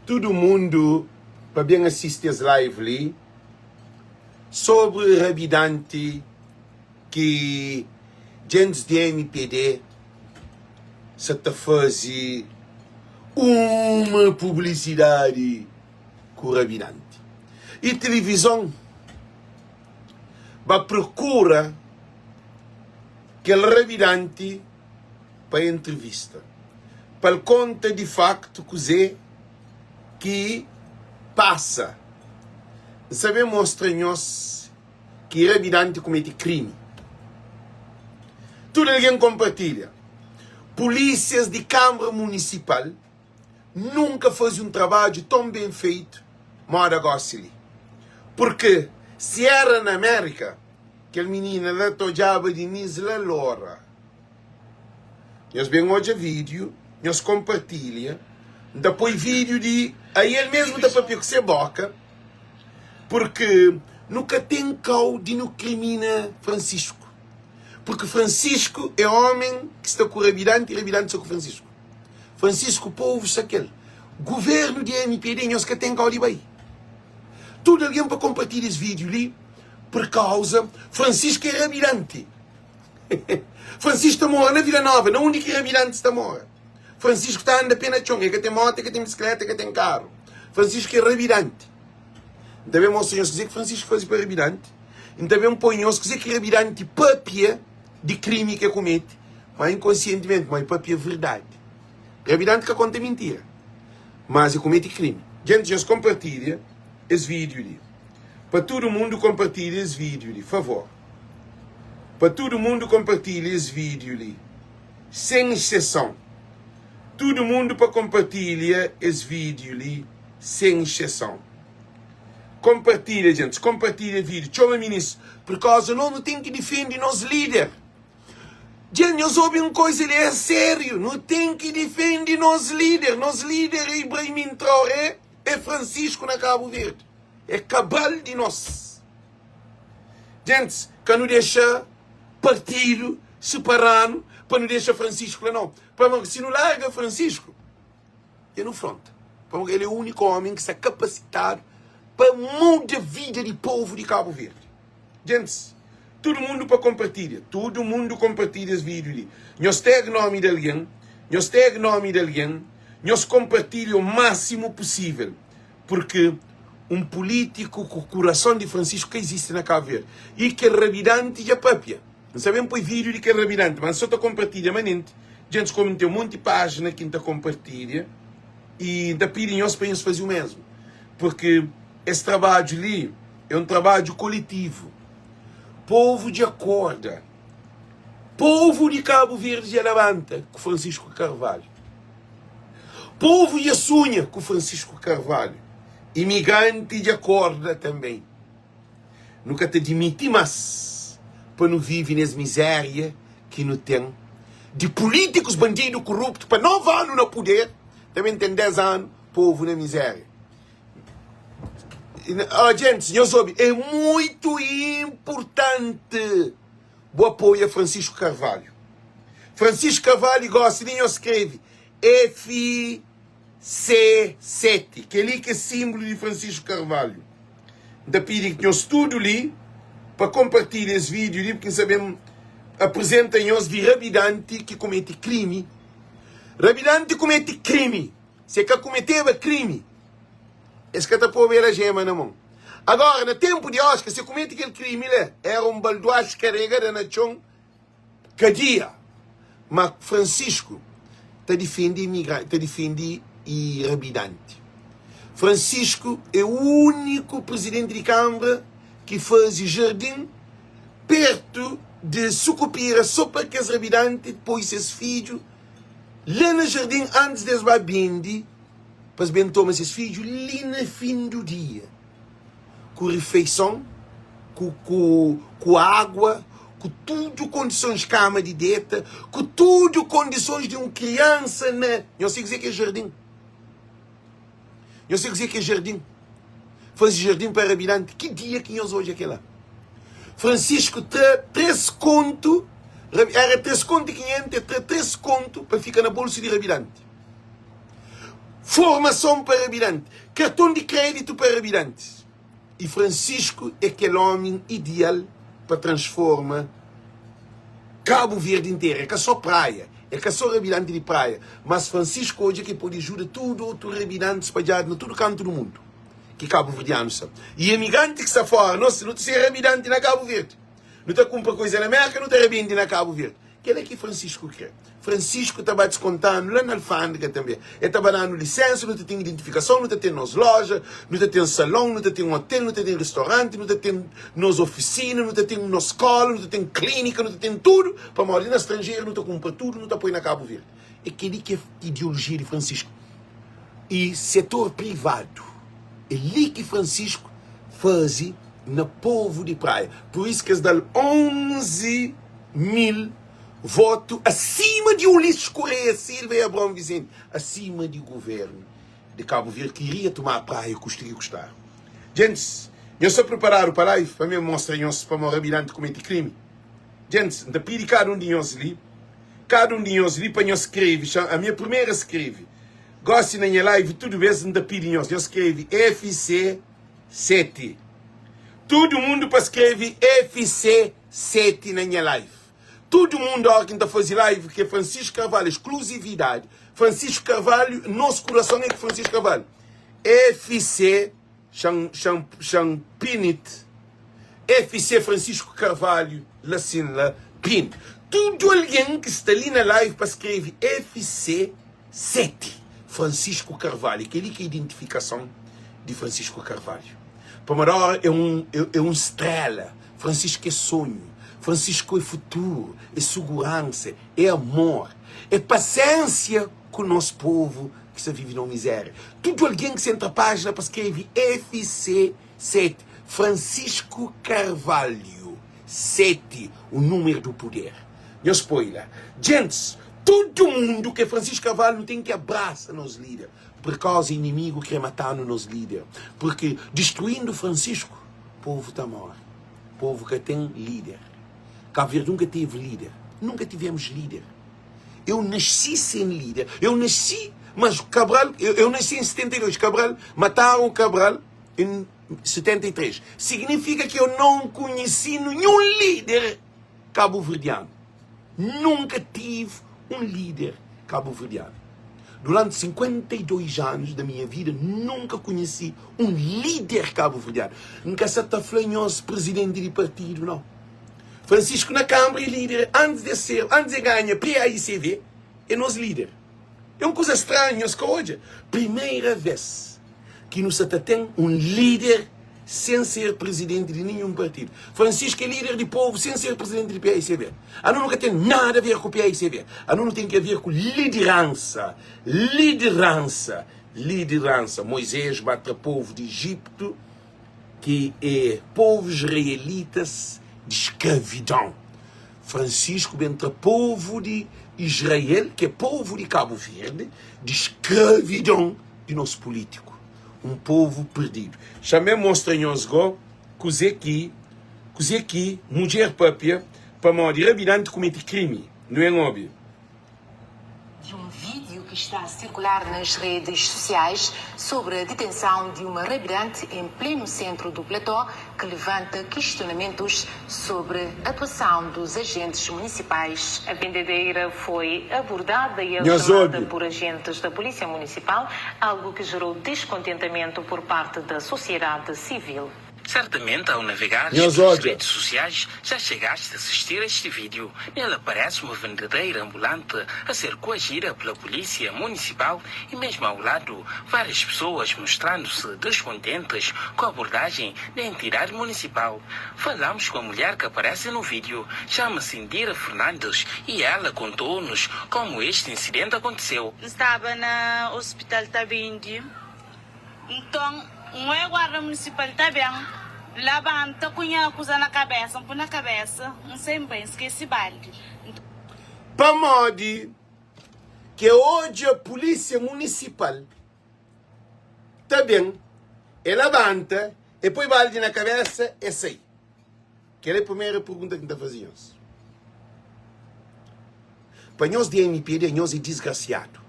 Tudu mundu pa ben asisti es live li sobri rabidanti ki djentis di mpd sa ta fazi uma publisidadi ku rabidanti. I tilivizon ba prokura kel rabidanti pa entrevista, pa el konta di faktu kuzê ki pasa. N sa ben mostra nhos ki rabidanti kumete krimi. Tudu algen konpartilha. Pulísias di Kanbra Munisipal nunka faze un trabadju ton ben feitu moda gosi li. Purkê si era na Amérika, kel minina la ta odjaba Diniz la lora. Nhos ben odja vídiu, nhos konpartilha. N ta poi vídiu di ai el mesmu ta papia ku se boka, purkê nu ka ten kau di nu krimina Fransisku. Purkê Fransisku é omen ki sta ku rabidanti, rabidanti sta ku Fransisku. Francisco povo sta kel governo di mpd nhos ka tem kau di bai tudo alguém pa compartilha es vídeo li por causa Francisco é rabidante Francisco ta mora na Vila Nova na undi ki rabidantes ta mora Francisco ta anda pé na txon el ka tem moto el ka tem bicicleta el ka tem carro Francisco é rabidante N ta ben mostra nhos kuzê ki Francisco faze pa rabidante N ta ben poi nhos kuzê ki rabidante papia di krimi ki el komete Má inkonsientimenti, má e papia verdadi. Rabidanti ka konta mintira, mas e kumeti krimi. Gentis, nhos konpartilha es vídiu li pa tudu mundu. Konpartilha es vídiu li, favor. Pa tudu mundu konpartilha es vídiu li, sen exseson. Tudu mundu pa konpartilha es vídiu li, sen exseson. Konpartilha, gentis, konpartilha vídiu. Txoma minis, purkoza nos nu ten ki difende nos líder. Dja nhos obi un koisa li, é sériu, nu ten ki difende nos líder, nos líder é Ibrahim Traoré, é Francisco na Cabo Verde, é Cabral di nos. Gentis, ka nu dexa partidu separa-nu pa nu dexa Francisco la nau, pamodi si nu larga Francisco, dja nu fronta, pamodi el é úniku ómi ki sta kapasitadu pa muda vida di povu di Cabo Verde. Gentis, tudu mundu pa konpartilha, tudu mundu konpartilha es vídiu li. Nhos tag nomi di algen, nhos tag nomi di algen, nhos konpartilha o másimu pusível, purki un pulítiku ku kurason di Francisco ka izisti na Kabu Verdi. I kel rabidanti dja papia. N sa ben poi vídiu di kel rabidanti, ma N so ta konpartilha manenti. Gentis, komu N ten monti pájina ki N ta konpartilha, i N ta pidi nhos pa nhos faze o mesmu, purki es trabadju li, É un trabadju koletivu. Povu dja korda. Povu di Kabu Verdi dja labanta ku Francisco Carvalho. Povu dja sunha ku Francisco Carvalho. Imigranti dja korda tanben. Nu ka ta dimiti mas pa nu vive nes mizéria ki nu ten di pulítikus bandidu kuruptu pa 9 anu na puder, ta ben ten 10 anu povu na mizéria. Oh, gente, nhos obi, é muito importante bu apoia Francisco Carvalho. Francisco Carvalho gosta de nhos escreve FC7, que ali que é símbolo de Francisco Carvalho. N ta pidi nhos tudo li pa compartilha esse vídeo li, porque n sabem apresenta nhos di rabidante ki comete crime. Rabidante comete crime. Si e ka kumeteba krimi, es ka ta poba el ajema na mon. Agora, na tenpu di Oscar, si e kumete kel krimi la, era un balduaxi karegada na txon kadia. Ma Francisco ta difende imigranti, ta difende i rabidanti. Francisco é úniku prizidenti di Kanbra ki faze jardin pertu di Sukupira so pa kes rabidanti poi ses fidju La na jardin antis di es ba bende pa es ben toma ses fidju li na fin du dia ku rifeison ku ku ku agua ku tudu kondisons kama di deta ku tudu kondisons di un kriansa na nhos sai kuzê ki é jardin nhos sai kuzê ki é jardin faze jardin pa rabidanti ki dia ki nhos odja kela Francisco tra 3 kontu era 3 kontu e 500 el tra 3 kontu pa fika na bolsu di rabidanti. Formason pa rabidanti, karton di kreditu pa rabidantis. I Francisco é kel omi ideal pa transforma Kabu Verdi interu. É ka so Praia, é ka so rabidanti di Praia, mas Francisco odja ki el pode ajuda tudu otu rabidanti spadjadu na tudu kantu du mundu ki kabuverdianu sta. I emigranti ki sta fora, nos nu ta ser rabidanti na Kabu Verdi. Nu ta kunpra kuza na Merka, nu ta rabende na Kabu Verdi. Kel-la ki Francisco krê. Francisco ta ba diskonta-nu la na alfândega tanbê. El ta ba da-nu lisénsa, nu ta ten identifikason, nu ta ten nos lója, nu ta ten salon, nu ta ten otel, nu ta ten ristoranti, nu ta ten nos ofisina, nu ta ten nos skóla, nu ta ten klínika, nu ta ten tudu, pamodi na stranjeru nu ta kunpra tudu, nu ta poi na Kabu Verdi. É kel-li ki é ideolojia di Francisco. I setor privadu. É li ki Francisco faze na povu di Praia. Pur isu ki es da-l 11 mil votu asima di Ulisses Correia Silva e Abraão Vicente, asima di governu di Kabu Verdi ki iria tuma Praia kusta ki kustar. Djentis, nhos sta preparadu pa live pa mi mostra nhos pamo rabidanti kumeti krimi? Djentis, N ta pidi kada un di nhos li, kada un di nhos li pa nhos skrebe, ami é primeru a skrebe, gosi na nha live tudu bes N ta pidi nhos, nhos skrebe FC 7. Tudu mundu pa skrebe FC 7 na nha live. Tudu mundu ora ki N ta faze live ki é Francisco Carvalho, exclusividade. Francisco Carvalho, nos kurason é ku Francisco Carvalho. FC Xan xan xan pinit FC Francisco Carvalho la sin la pin. Tudu algen ki sta li na live pa skrebe FC 7 Francisco Carvalho. Kel-li ki é identifikason di Francisco Carvalho. Pamodi ora é un é un strela. Francisco é sonhu. Francisco é futuru, é suguransa, é amor, é pasiénsia ku nos povu ki sta vive na un mizéria. Tudu algen ki sa entra pájina pa skrebe FC 7, Francisco Carvalho 7, o número do poder. Nhos poi la. Djentis, tudu mundu ki é Francisco Carvalho nu ten ki abrasa nos líder, purkauza inimigu kre mata-nu nos líder, purki distruindu Francisco, povu ta móre. Povu ka ten líder. Kabu Verdi nunka tevi líder. Nunka tivemos líder. Eu nasci sem líder. Eu nasci, mas Cabral, eu, eu nasci em 72. Cabral, mataram o Cabral em 73. Significa que eu não conheci nenhum líder cabo-verdiano. Nunca tive um líder cabo-verdiano. Durante 52 anos da minha vida, nunca conheci um líder cabo-verdiano. Nunca se ta fla nhos presidente de partido, não. Francisco na Câmara é líder antes de ser, antes de ganha PAICV, é nos líder. É um coisa estranha, nhos ka odja. Primeira vez ki nu sa ta ten um líder sem ser presidente de nenhum partido. Francisco é líder de povo sem ser presidente de PAICV. Anu nu ka ten nada a ver ku PAICV. Anu nu ten ki a ver ku liderança. Liderança. Liderança. Moisés ba tra povo de Egipto ki é povu israelitas di skravidon. Francisco ben tra povu di Israel, ki é povu di Kabu Verdi, di skravidon di nos pulítiku. Un povu perdidu. Xa-me mostra nhos go kuzê ki kuzê ki mudjer papia pamodi rabidanti kumete krimi. Nu en obi. De um vídeo que está a circular nas redes sociais sobre a detenção de uma rabidante em pleno centro do Platô, que levanta questionamentos sobre a atuação dos agentes municipais. A vendedeira foi abordada e algemada por agentes da Polícia Municipal, algo que gerou descontentamento por parte da sociedade civil. Certamente, ao navegares pelas redes sociais, já chegaste a assistir a este vídeo. Nele aparece uma vendedeira ambulante a ser coagida pela polícia municipal e mesmo ao lado, várias pessoas mostrando-se descontentes com a abordagem da entidade municipal. Falamos com a mulher que aparece no vídeo, chama-se Indira Fernandes e ela contou-nos como este incidente aconteceu. N staba na hospital ta bende Nton, N oia guarda munisipal ta ben, N labanta ku nha kuza na kabésa, N pui na kabésa, N sai N bai, N skese baldi. N. Pamodi ki e odja pulísia munisipal ta ben, e labanta, e poi baldi na kabésa, e sai. Kel é primeru pergunta ki N ta faze nhos. Pa nhos di MPD, nhos é disgrasiadu.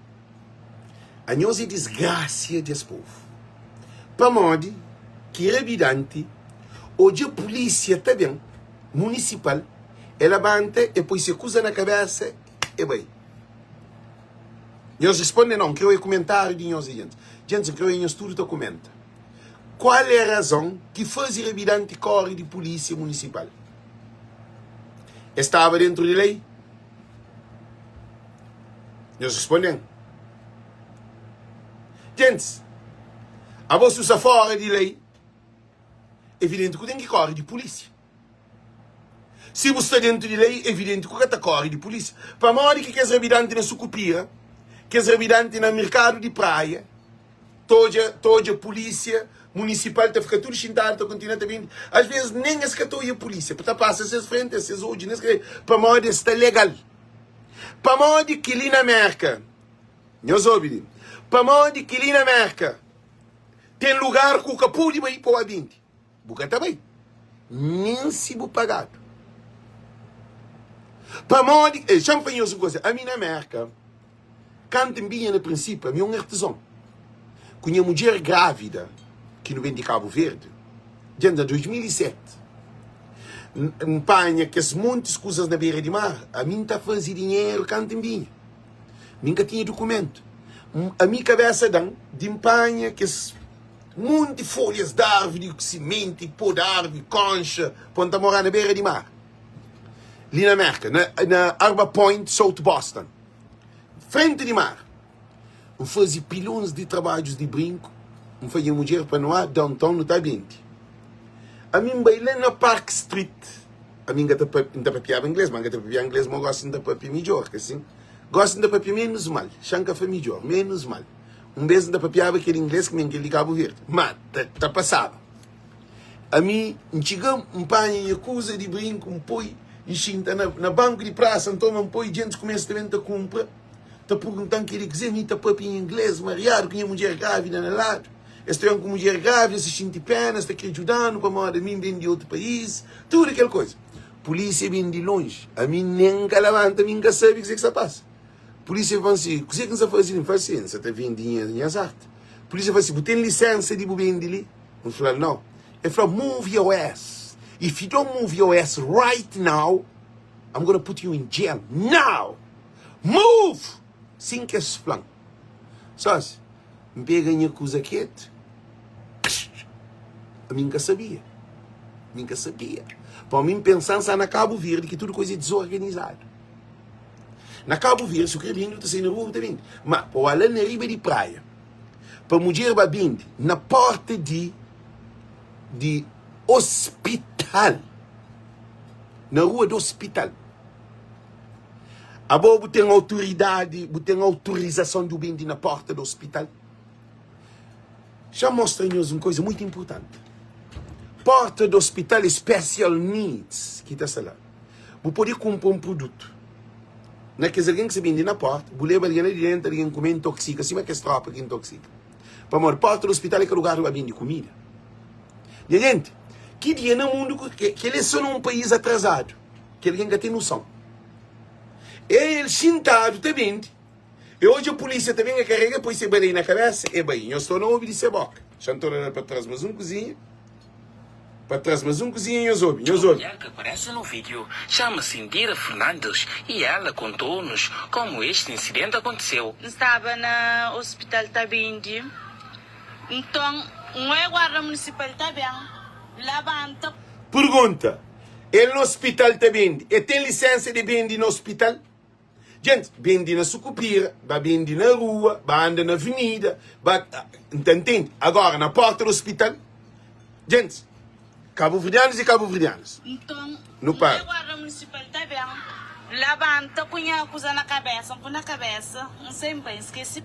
Anhos é disgrasia di es povu. Pamodi ki rabidanti odja pulisia ta ben, munisipal, e labanta, e poi se kuza na kabesa, e bai. Nhos responde nau, N kre oia kumentariu di nhos djentis. Djentis, N kre oia nhos tudu ta kumenta. Kual é razon ki faze rabidanti kore di pulisia munisipal? E staba dentru di lei? Nhos responde-m. Gentis, abo si bu sta fora di lei, evidenti ku ten ki kore di pulisia. Si bu sta dentu di lei, evidenti ku ka ta kore di pulisia. Pamodi ki kes rabidanti na Sukupira, kes rabidanti na mirkadu di Praia, Ta odja, ta odja pulísia munisipal ta fika tudu xintadu ta kontinua ta bende. As vezes nen es ka ta odja pulísia, ta pasa ses frenti, es ses odju nen es ka pamodi es sta legal. Pamodi ki li na Merka, nhos obi li, pamodi ki li na Merka ten lugar ku ka pudi bai pa ba bende. Bu ka ta bai, nen si bu pagadu. Pamodi, eh, xa-m fla nhos un kuza, ami na Merka, kantu N binha na prinsipiu, ami é un artizon. Ku nha mudjer grávida, ki nu ben di Kabu Verdi, dja na 2007, N panha kes montis kuzas na bera di mar, ami N ta faze dinheru kantu N binha. Mi N ka tinha dukumentu. Ami kabesa da-m di N panha kes Monti folhas d'arvi, di simenti, pó d'arvi, konxa, pô N ta morá na bera di mar, li na Merka, na, na Harbor Point, South Boston, frenti di mar. N faze pilons di trabadjus di brinku, N fla nha mudjer pa no a downtown nu ta bende. Ami N bai la na Park Street, ami N ka ta papia, N ta papiaba ingles, ma N ka ta papia ingles mo gosi N ta papia midjor, ka sin? Gosi N ta papia menus mal, xa N ka fla midjor, menus mal. Un bês N ta papiaba kel inglês ki nen kel di Kabu Verdi, má ta ta pasaba. Ami N txiga, N panha nha kuza di brinku, N poi, N xinta na na banku di prasa, N toma, N poi, djentis kumesa ta ben ta kunpra, ta purgunta-m kel-li kuzê. Mi ta papia nha inglês mariadu ku nha mudjer grávida na ladu. Es ta ben ku mudjer grávida, es ta xinti péna, es ta krê djuda-nu pamodi ami N ben di otu país, tudu kel kuza. Pulísia ben di lonji, ami nen N ka labanta, mi N ka sabe kuzê ki sta pasa. Pulísia fla-m si, Kuzê ki N sta faze li? N fla si, N sa ta vende nhas arti. Pulísia fla si, Bu ten lisénsa di bu bende li? N fla-l, Nau. El fla, Move your ass. If you don't move your ass right now, I'm gonna put you in jail now! Move! Sin ki es fla-m. Sósi, N pega nha kuza ketu. Ami N ka sabia. Mi N ka sabia. Pamodi mi N pensa N sta na Kabu Verdi ki tudu kuza é dizorganizadu. Na Kabu Verdi, si bu kre bindi, bu ta sai na rua bu ta bindi. Ma pa ba la na riba di praia, pa mudjer ba bindi na porta di di ospital, na rua di ospital. Abo bu ten autoridadi, bu ten autorizason di bu bindi na porta di ospital? Xa mostra nhos un koisa muitu inpurtanti. Porta di ospital é special needs ki ta sta la. Bu pode kunpra un produtu na kes algen ki sta bende na porta, bu leba algen la di dentu, algen kume, intoksika, sima kes tropa ki intoksika. Pamodi porta di ospital é ka lugar di ba bende kumida. Nha jenti, ki dia na mundu ku kel é so na un país atrazadu ki algen ka ten noson. El xintadu ta bende. E odja pulísia ta ben, e karega, e poi se balei na kabésa, e bai. Nhos torna obi di se bóka. Xa N torna da pa tras más un kuzinha, pa tras más un kuzinha, nhos obi, nhos A obi. mulher que aparece no vídeo chama-se Indira Fernandes e ela contou-nos como este incidente aconteceu. N staba na ospital ta bende, nton N oia guarda munisipal ta ben, labanta. Pergunta, El na ospital ta bende, el ten lisensa de bende na ospital? Djent, bendi na Sukupira, ba bendi na rua, ba anda na avenida, ba, N ta ntende. Agora, na porta di ospital, djent, kabuverdianus i kabuverdianas, Nton, nu N para. bai guarda munisipal ta ben, N labanta ku nha kuza na kabesa, N pui na kabesa, N sai N bai, N skese.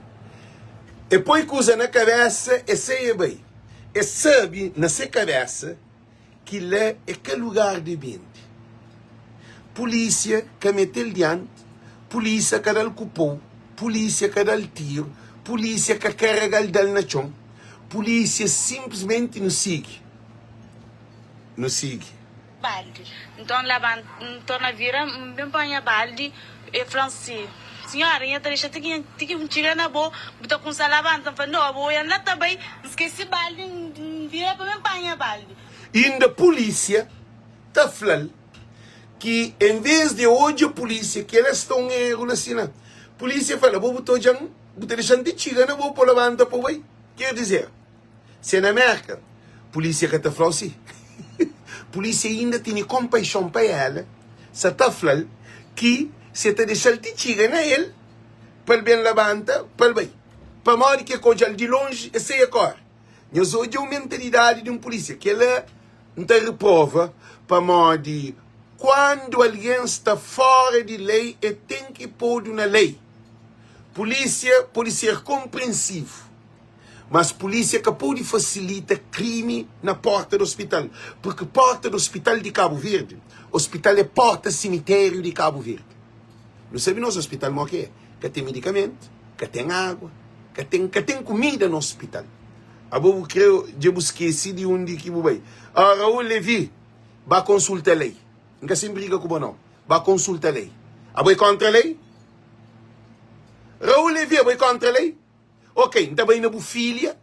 E poi kuza na kabesa, e sai e bai. E sabe na se kabesa Ki la é ka lugar di bende. Pulísia ka mete-l dianti, pulísia ka da-l ku pou, pulísia ka da-l tiru, pulísia ka karega-l da-l na txon. Pulísia sinplismenti nu sigi, nu sigi. Baldi. Nton Laban torna vira, N ben panha baldi. E fla-m si. Sinhora, nha ta dexa ti ki ti ki N txiga na bo, bu ta kumsa labanta. N fla, No, bo oia-m la ta bai, N skese baldi, N vira pa ben panha baldi. Inda pulísia ta fla-l ki en vez di odja pulísia, kel-la sta un eru la sina. Pulísia fla-l, Abo bu ta odja-m, bu ta dexa-m ti txiga na bo pa labanta pa bu bai? Ker dizer, si é na Mérka, pulísia ka ta fla-u si. Pulísia inda tene konpaixon pa ela, sa ta fla-l ki si e ta dexa-l ti txiga na el, pa el ben labanta pa el bai. Pamodi ki e ka odja-l di lonji, e sai e kóre. Nhos odja un mentalidadi di un pulísia. Kel-la N ta reprova, pamodi kuandu algen sta fóra di lei, e ten ki podu na lei. Pulísia pode ser konprensivu. Mas polícia ka pode facilita crime na porta de hospital, porque porta de hospital de Cabo Verde, hospital é porta cemitério de Cabo Verde. Nu sabe nos hospital mo que é, ka tem medicamento, ka tem água, ka tem ka tem comida no hospital. Abo bu kre dja bu skeci di undi ki bu bai. Ah Raul Levy, ba consulta lei. N ka sem briga ku bo não. Ba consulta lei. Abo é contra lei? Raul Levy, abo é contra lei? Ok, N ta bai na bu filha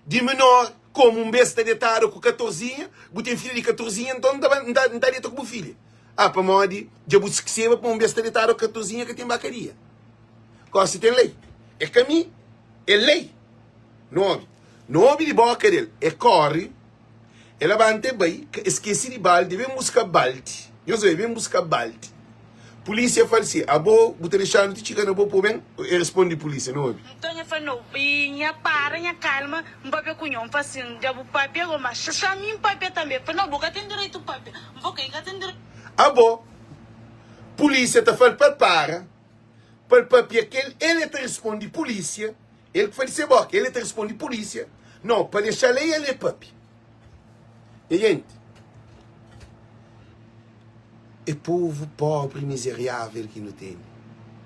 di menor, komu un bes ta detadu ku katorzinha, bu ten filha di katorzinha, nton N ta N ta N ta deta ku bu filha. Ah, pamodi dja bu skiseba pa un bes ta detadu ku katorzinha ka ten bakaria. Gosi ten lei. É ka mi, é lei. Nu obi. Nu obi di boka del. E kori. E labanta e bai, e skese di baldi, e ben buska baldi. Nhos obi, e ben buska baldi. Pulisia fal si, Abo, bu ta dexanu ti txiga na bo po ben? E responde pulisia, No obi. Nton nha fla, No, i nha para, nha kalma, N papia ku nho. N fla sin, Dja bu papia go, ma xa mi N papia tanbe. E fla, No, bo ka ten direitu papia. N fla, Ok, N ka ten direitu. Abo, pulisia ta fal pa el para, pa el papia kel, el e ta responde pulisia. El ki fla di se boka, el é ta responde pulísia, No, pa dexa-l ei, el é papia. Nha jenti, é povu pobri i mizeriável ki nu tene.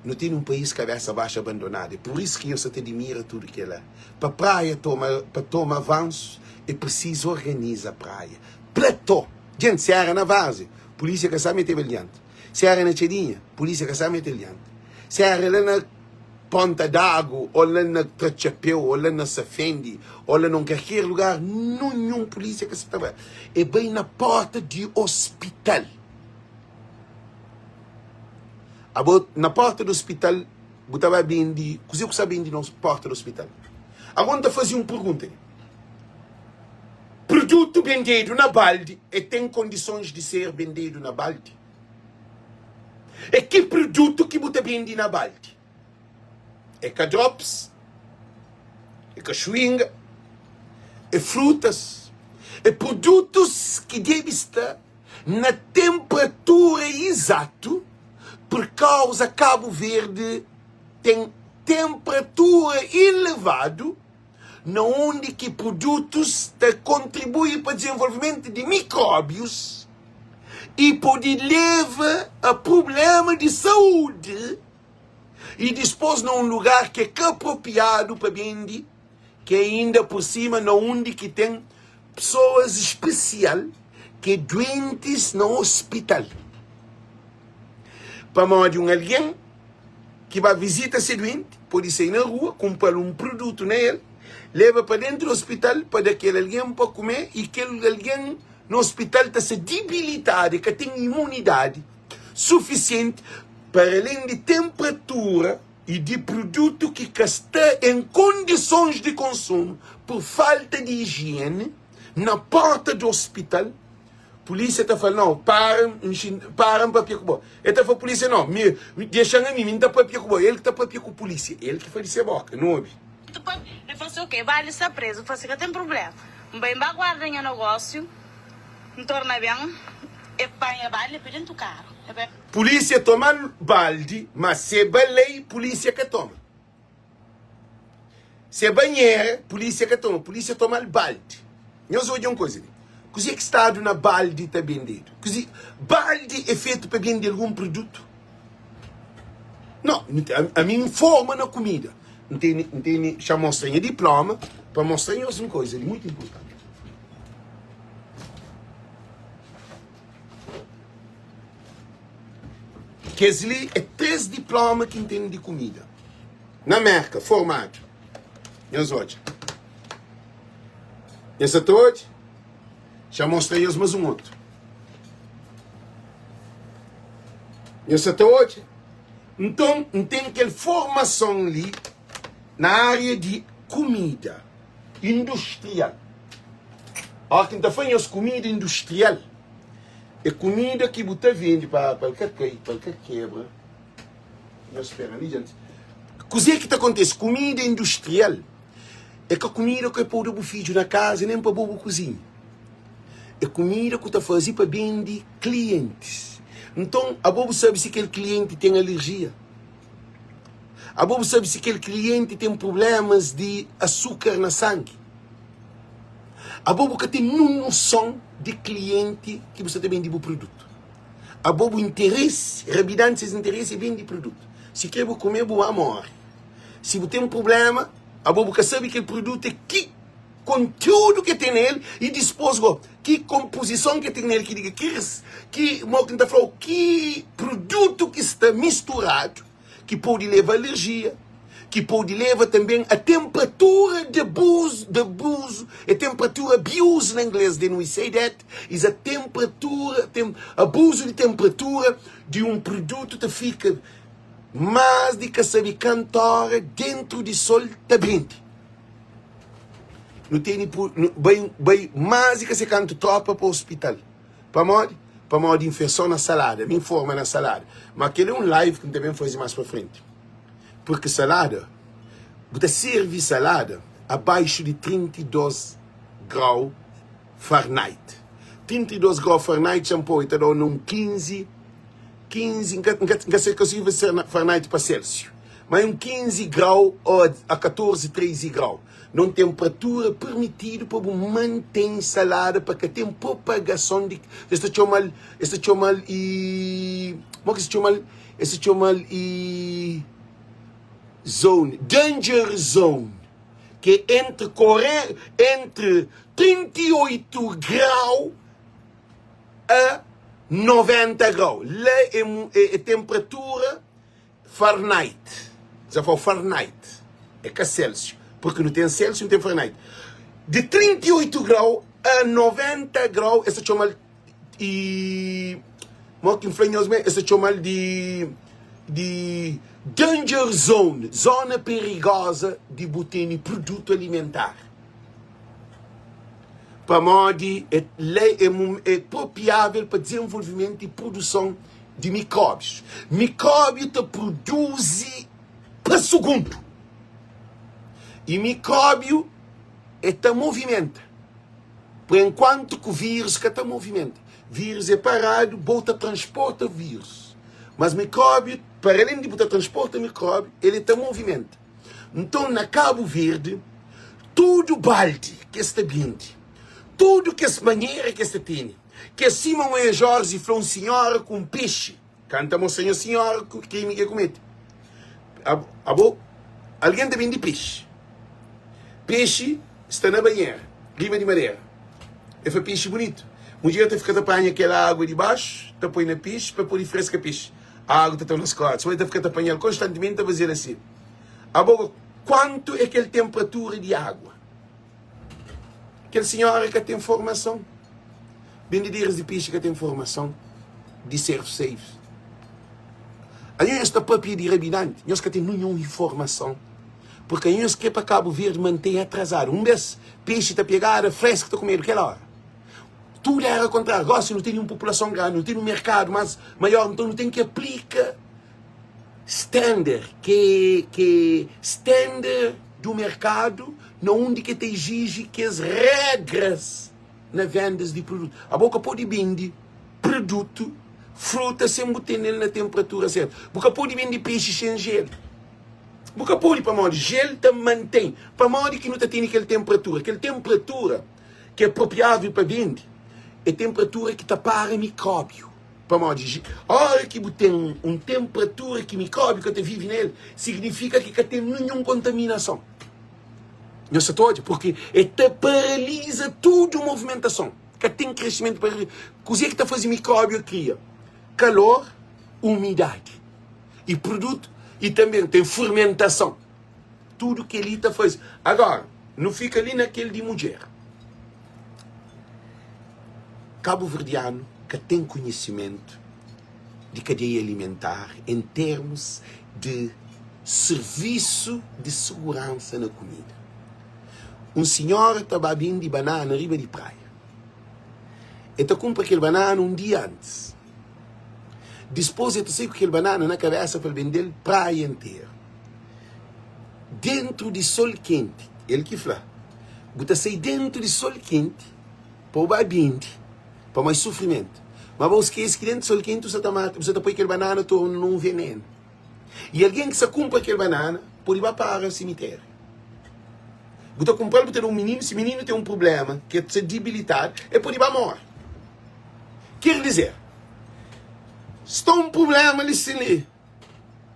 Nu tene un país kabésa baxu abandonadu. É pur isu ki nhos sa ta dimira tudu kel-la. Pa praia toma, pa toma avansu, é prisizu organiza praia. Platô! Jenti, si éra na Várzea, pulísia ka sa meteba el dianti. Si éra na Txadinha, pulísia ka sa mete el dianti. Si éra la na. Ponta d'Agu, ô la na Tra Txapéu, ô la na Safendi, ô la na un kalker lugar, ninhun pulísia ka sa ta bai. E bai na pórta di ospital. Abo, na pórta di ospital, bu ta ba bende, kuzê ku sa bende na pórta di ospital? Agora N ta faze un pergunta li. Produtu bendedu na baldi, e ten kondisons di ser bendedu na baldi? É ki produtu ki bu ta bende na baldi? É ka drops? É ka xuinga? É frutas? É produtus ki debe sta na tenperatura izatu pur kauza Kabu Verdi ten tenperatura ilevadu na undi ki produtus ta kontribui pa dizenvolvimentu di mikróbius i pode leva a prublema di saúdi i dispôs na un lugar ki é ka apropriadu pa bende, ki é inda pur sima na undi ki ten pesoas spesial ki é duentis na ospital. Pamodi un algen ki ba vizita se duenti pode sai na rua, kunpra-l un produtu na el, leba pa dentu di ospital pa da kel algen pa kume i kel algen na ospital ta sta dibilitadu, el ka ten imunidadi sufisienti para alen di tenpratura i di produtu ki ka sta en kondisons di konsumu pur falta di ijieni na porta di ospital. Pulísia ta fla, Nau, para, N xinta, para N papia ku bo. El ta fla pulísia, Nau, mi, dexa-m ami, mi N ta papia ku bo. El ki ta papia ku pulísia, el ki fla di se boka, nu obi. El fla si, Ok, bali sta prezu. N fla si, Ka ten prubléma. N bai, N ba guarda nha nogósiu, N torna ben, e panha baldi, e poi dentu karu. E bai. Pulísia toma-l baldi, ma se balei, pulísia ka toma. Se banhera, pulísia ka toma, pulísia toma-l baldi. Nhos odja un kuza li. Kuzê ki stadu na baldi ta bendedu? Kuzê? Baldi é fetu pa bende algun produtu? Não, ami N forma na kumida. N tene, N tene, xa mostra nha diploma pa mostra nhos un kuza li mutu inpurtanti. Kes li é 3 diploma ki N ten di kumida na Merka, formadu. Nhos odja. Nhos sa ta odja? Xa mostra nhos mas un otu. Nhos sa ta odja? Nton, N ten kel formason li na ária di kumida industrial. Óra ki N ta fla nhos kumida industrial, é kumida ki bu ta vende pa pa el ka kai, pa el ka kebra. Nhos spera li, djanti. Kuzê ki ta kontise? Kumida industrial é ka kumida ku é pô da bu fidju na kaza nen pa bo bu kuzinha. É kumida ku ta faze pa bende klientis. Nton, abo bu sabe si kel klienti ten alerjia? Abo bu sabe si kel klienti ten prublémas di asukar na sangi? Abo bu ka ten nun noson di klienti ki bu sta ta bende bu produtu. Abo bu interesi, rabidanti ses interesi é bende produtu. Si kre bu kume, bu ba móre. Si bu ten prubléma, abo bu ka sabe kel produtu é ki kontiúdu ke ten na el i dispôs go ki konpozison ke ten na el ki diga ki ki mo ki N ta fla-u ki produtu ki sta misturadu ki pode leba alerjia, ki pode leba tanben a tenpratura de abuzu, de abuzu, é tenpratura abuse na inglês, then we say that is a tenpratura, tem, abuzu di tenpratura di un produtu ta fika más di ka sabe kantu óra dentru di sol ta bende. Nu tene bai, bai más di ka se kantu tropa pa ospital. Pamodi? Pamodi infeson na salada. Mi nforma na salada. Ma kel é un live ki N ta ben faze más pa frenti. Purki salada, bu ta sirvi salada abaixu di 32 grau Fahrenheit. 32 grau Fahrenheit txa-m poi ta da-u na un 15, 15, N ka, N ka, N ka sei konsigi fase Fahrenheit pa Celsius, ma é un 15 grau ô a 14, 13 grau. Na un tenpratura permitidu pa bu mantém salada pa ka ten propagason di es ta txoma-l es ta txoma-l i mo ki es ta txoma-l es ta txoma-l i zone danger zone ki é entri kore entri 38 grau a 90 grau la é é tenpratura Fahrenheit, dja flau Fahrenheit, é ka Celsius, porque nu ten Celsius nu ten Fahrenheit. Di 38 grau a 90 grau, es ta txoma-l i mo ki N fla nhos me, es ta txoma-l di di danger zone, zona perigoza di bu tene produtu alimentar. Pamodi é la é é propiável pa dizenvolvimentu i produson di mikróbius. Mikróbiu ta produzi pa sugundu. I mikróbiu é ta movimenta. Por enkuantu ku vírus ka ta movimenta. Vírus é paradu, bo ta transporta vírus. Mas mikróbiu, para alén di bu ta transporta mikróbiu, el é ta movimenta. Nton, na Kabu Verdi, tudu baldi ki es ta bende, tudu kes manera ki es ta tene, Ki é sima un e Jorge fla un sinhora ku un pexi Kanta mostra nha sinhora ku krimi ki e kumete Abo algen ta bende pexi Pexi sta na banhera riba di madera E fla pexi bunitu Mudjer ta fika ta panha kel agu di baxu ta poi na pexi pa pode freska pexi Agu ta torna skoradu Sima e ta fika ta panha-l konstantimenti ta faze-l asi Abo kuantu é kel tenpratura di agua? Kel sinhora ka ten formason. Bendideras di pexi ka ten formason di serve safe. Anho nhos ta papia di rabinanti, nhos ka ten ninhun informason. Porque anho nhos kre pa Cabo Verde mantém atrasado. Un bes pexi ta pegada, fresco ta kumedu kel ora. Tudo era contrário. Gosi nu tene un populason grandi, nu tene un merkadu mas maior, nton nu ten ki aplika Standard, ke ke standard do merkadu na undi ke ta exige kes regras na vendas di produtu. Abo ka pode bende produtu, fruta sen bu tene-l na tenpratura sertu. Bu ka pode bende pexi sen jelu. Bu ka pode pamodi jel ta mantém. Pamodi ki nu ta tene kel tenpratura? Kel tenpratura ki é apropriável pa bende é tenpratura ki ta para mikróbiu. Pamodi óra ki bu ten un tenpratura ki mikróbiu ka ta vive na el, signifika ki ka ten ninhun kontaminason. Nhos sa ta odja? Purki el ta paraliza tudu movimentason. Ka ten kresimentu pa. Kuzê ki ta faze mikróbiu kria? Kalor. umidadi i produtu i tanbe ten fermentason. Tudu kel-li ta faze. Agora, nu fika li na kel di mudjer. Kabuverdianu ka ten konhisimentu di kadeia alimentar en termus di sirvisu di seguransa na kumida. Un sinhora ta ba bende banana riba di praia. El ta kunpra kel banana un dia antis. Dispôs el ta sai ku kel banana na kabésa pa el bende-l praia interu. Déntu di sol kenti, el ki fla, bu ta sai déntu di sol kenti pa bu ba bende, pamodi sufrimentu. Má bo skese ki déntu sol kenti bu sa ta mata, bu sa ta poi kel banana torna na un venenu. I algen ki sa kunpra kel banana pode ba para simitériu. Bu ta kunpra-l, bu ta da un mininu, si mininu ten un prubléma ki el sta dibilitadu, el pode ba móre. Ker dizer, sta un prubléma li sin li.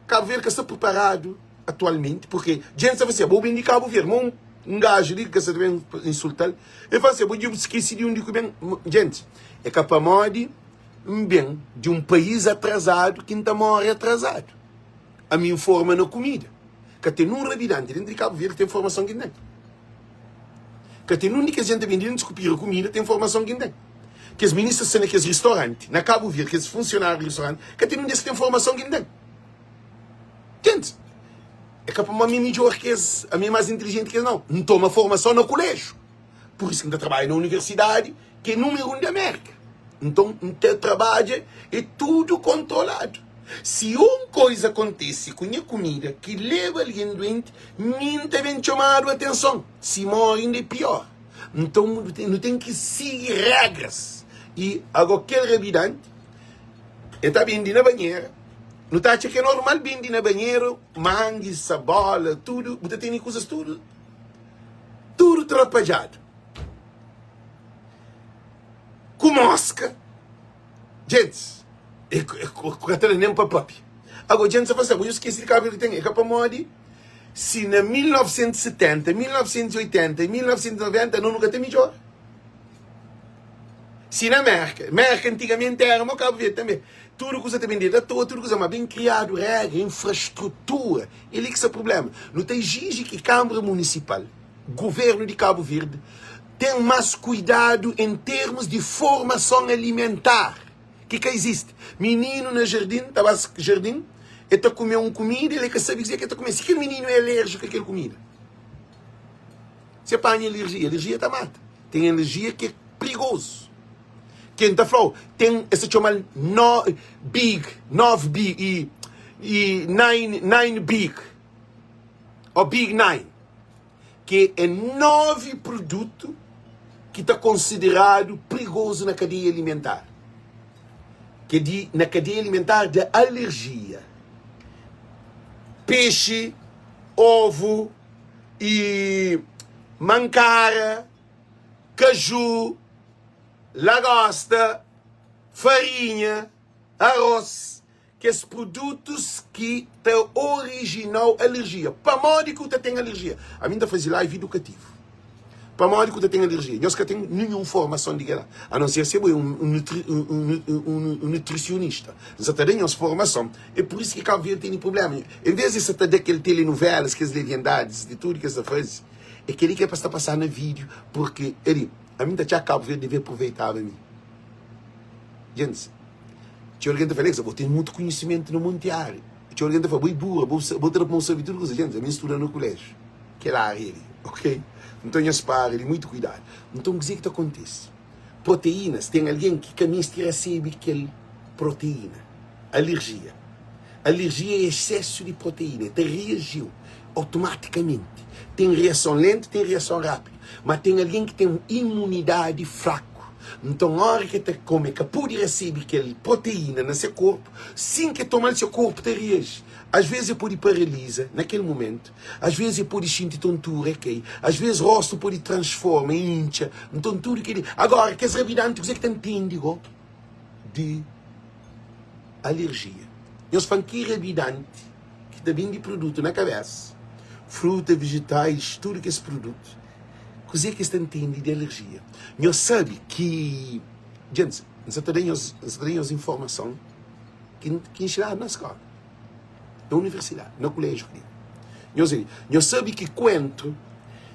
Kabu Verdi ka sta priparadu atualmenti, purke djenti sta fla si, abo ben di Kabu Verdi, ma un gaju li ki ka sta ta ben insulta-l, el fla si, abo dja bu skese di undi ku ben. Djenti, é ka pamodi N ben di un país atrazadu ki N ta móre atrazadu. Ami N forma na kumida. Ka ten un rabidanti dentu di Kabu Verdi ki ten formason ki N ten. Ka ten un di kes jenti ta ben di skupira kumida ten formason ki N ten. Kes ministra sta na kes ristoranti na Kabu Verdi, kes funsionáriu di ristoranti, ka ten un des ki ten formason ki N ten. Ntende? É ka pamodi ami é midjór ki es, ami é más intilijenti ki es, nau. N toma formason na kuléjiu. Pur isu ki N ta trabadja na universidadi ki é númeru un di Amérika. Nton, N ta trabadja é tudu kontroladu. Si un koiza kontise ku nha kumida ki leba algen duenti, mi N ta ben txomadu atenson. Si móre inda é piór. Nton, nu ten ki sigi régras. I ago kel rabidanti, el ta bende na banhera. Nu ta atxa ki é normal bende na banheru mangi, sabola, tudu. Bu ta tene kuzas tudu, tudu trapadjadu. Ku moska, djentis, e ka ta da nen pa papia. Ago, djentis ta fla si, ago nhu skese di Kabu Verdi ten. E ka pamodi si na 1970, 1980 i 1990 no nu ka ta midjora. Si na Merka, Merka antigamenti era mo Kabu Verdi tanbe, tudu kuza ta bendeda atoa, tudu kuza, ma ben kriadu regra, infrastrutura, e li ki sta prublema. Nu ta exiji ki Kanbra Munisipal, Guvernu di Kabu Verdi ten mas kuidadu en termus di formason alimentar ki ka izisti. Mininu na jardin ta ba jardin el ta kume un kumida el ka sabe kuzê ki el ta kume. Si kel mininu é alerjiku a kel kumida, si el panha alerjia, alerjia ta mata. Ten alerjia ki é prigozu. Ki N ta fla-u, ten, es ta txoma-l no, big, 9 big i, i 9, 9 big. Ô Big Nine, ki é 9 produtu ki ta konsideradu prigozu na kadeia alimentar, ki é di na kadeia alimentar di alerjia, pexi, ovu i mankara, kaju, lagosta, farinha, arroz. Kes produtus ki ta orijinau alerjia. Pamodi ki u ta ten alerjia? Ami N ta faze live idukativu. Pamodi ki u ta ten alerjia? Nhos ka ten ninhun formason di kel-la, a non ser si bo é un nutrisionista. N sa ta da nhos formason. É pur isu ki Kabu Verdi tene prubléma. En vês di sa ta da kel telenovelas, kes leviandadis di tudu ki es ta faze, é kel-li ki é pa sta pasa na vídiu, purki, ali, ami N ta txá Kabu Verdi debe aproveitaba mi. Djentis. Txeu algen ta fla, Alexa, bo ten mutu konhisimentu na monti ária. Txeu algen ta fla, bo é bura, bo bo ta da pa bo sabe tudu kuza. Djentis, ami N studa na kuléjiu, kel ária li, ok? Nton, nhos para di mutu kuidadu. Nton, kuzê ki ta kontise? Proteínas, ten algen ki ka meste rasebe kel proteína. Alerjia. Alerjia é exsesu di proteína, el ta reajiu automatikamenti. Ten reason lentu, ten reason rápidu. Má ten algen ki ten imunidadi fraku. Nton, óra ki el ta kume, el ka pode resebe kel proteína na se korpu. Sin ki el toma-l, se korpu ta reaji. Asvês el pode paraliza na kel momentu, asvês el pode xinti tontura, el kai, asvês róstu pode transforma, intxa. Nton, tudu kel-li. Agora, kes rabidanti, kuzê ki ta ntende gó di alerjia? Nhos fla-m ki rabidanti ki ta bende produtu na kabésa, fruta, vejetais, tudu kes produtu. Kuzê ki es ta ntende di alerjia? Nhos sabe ki. Djentis, N sa ta da nhos, N sa ta da nhos informason. ki ki inxinadu na skola, na universidadi, na kuléjiu ki Nhos sabe, nhos sabe ki kuentru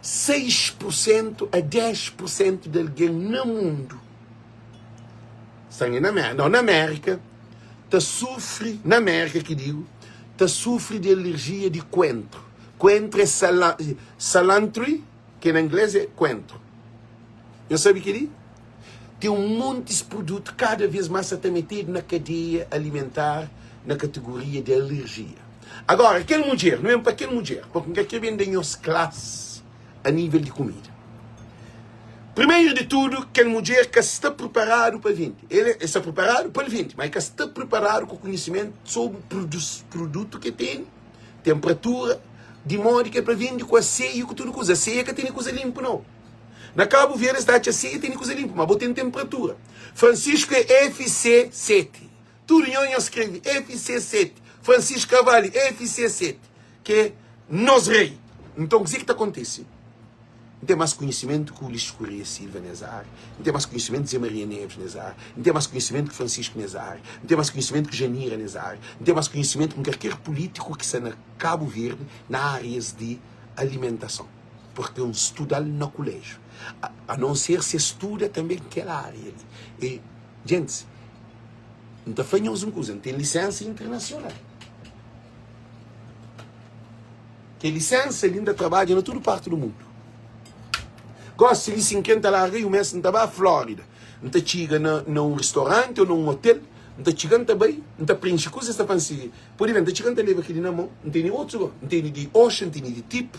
6 pur sentu a 10 pur sentu di algen na mundu sta na Amérika, nau, na Amérika ta sufri, na Amérika ki digu, ta sufri di alerjia di kuentru. Kuentru é sala, salantri, ki na inglês é kuentru. Nhos sabe kel-li? Ten un montis produtu kada vez más sa ta metedu na kadeia alimentar na kategoria di alerjia. Agora, kel mudjer, nu ben pa kel mudjer, porque N ka kre ben da nhos klas a nível di kumida. Primeiro di tudu, kel mudjer ka sta preparadu pa vende. El el sta preparadu pa el vende, ma el ka sta preparadu ku konhisimentu sobri produtu ki el tene, temperatura, di modi ki el pa vende ku aseia ku tudu kuza. Aseia ka tene kuza linpu nau. Na Kabu Verdi es ta atxa aseia tene kuza linpu, ma bo ten temperatura. Francisco é FC 7. Tudu nho nho skrebe FC 7. Francisco Carvalho FC 7, ki é nos rei. Nton kuzê ki ta kontise? N ten más konhisimentu ki Ulisses Correia Silva nes ária, N ten más konhisimentu ki Zé Maria Neves nes ária, N ten más konhisimentu ki Francisco nes ária, N ten más konhisimentu ki Janira nes ária, N ten más konhisimentu ki kalker pulítiku ki sta na Kabu Verdi na árias di alimentason, purki N studa-l na kuléjiu, a non ser si es studa tanbe kel ária li. E, djentis, N ta fla nhos un kuza, N ten lisénsa internasional. Kel lisensa li N ta trabadja na tudu parti di mundu. Gosi li si N kre N ta larga i mes N ta ba Flórida. N ta txiga na na un ristoranti ô na un otel, N ta txiga N ta bai, N ta prenxe kuzas, es ta fla-m si pode ben. N ta txiga N ta leba kel-li na mon, N tene otus go, N tene di Osha, N tene di Tip,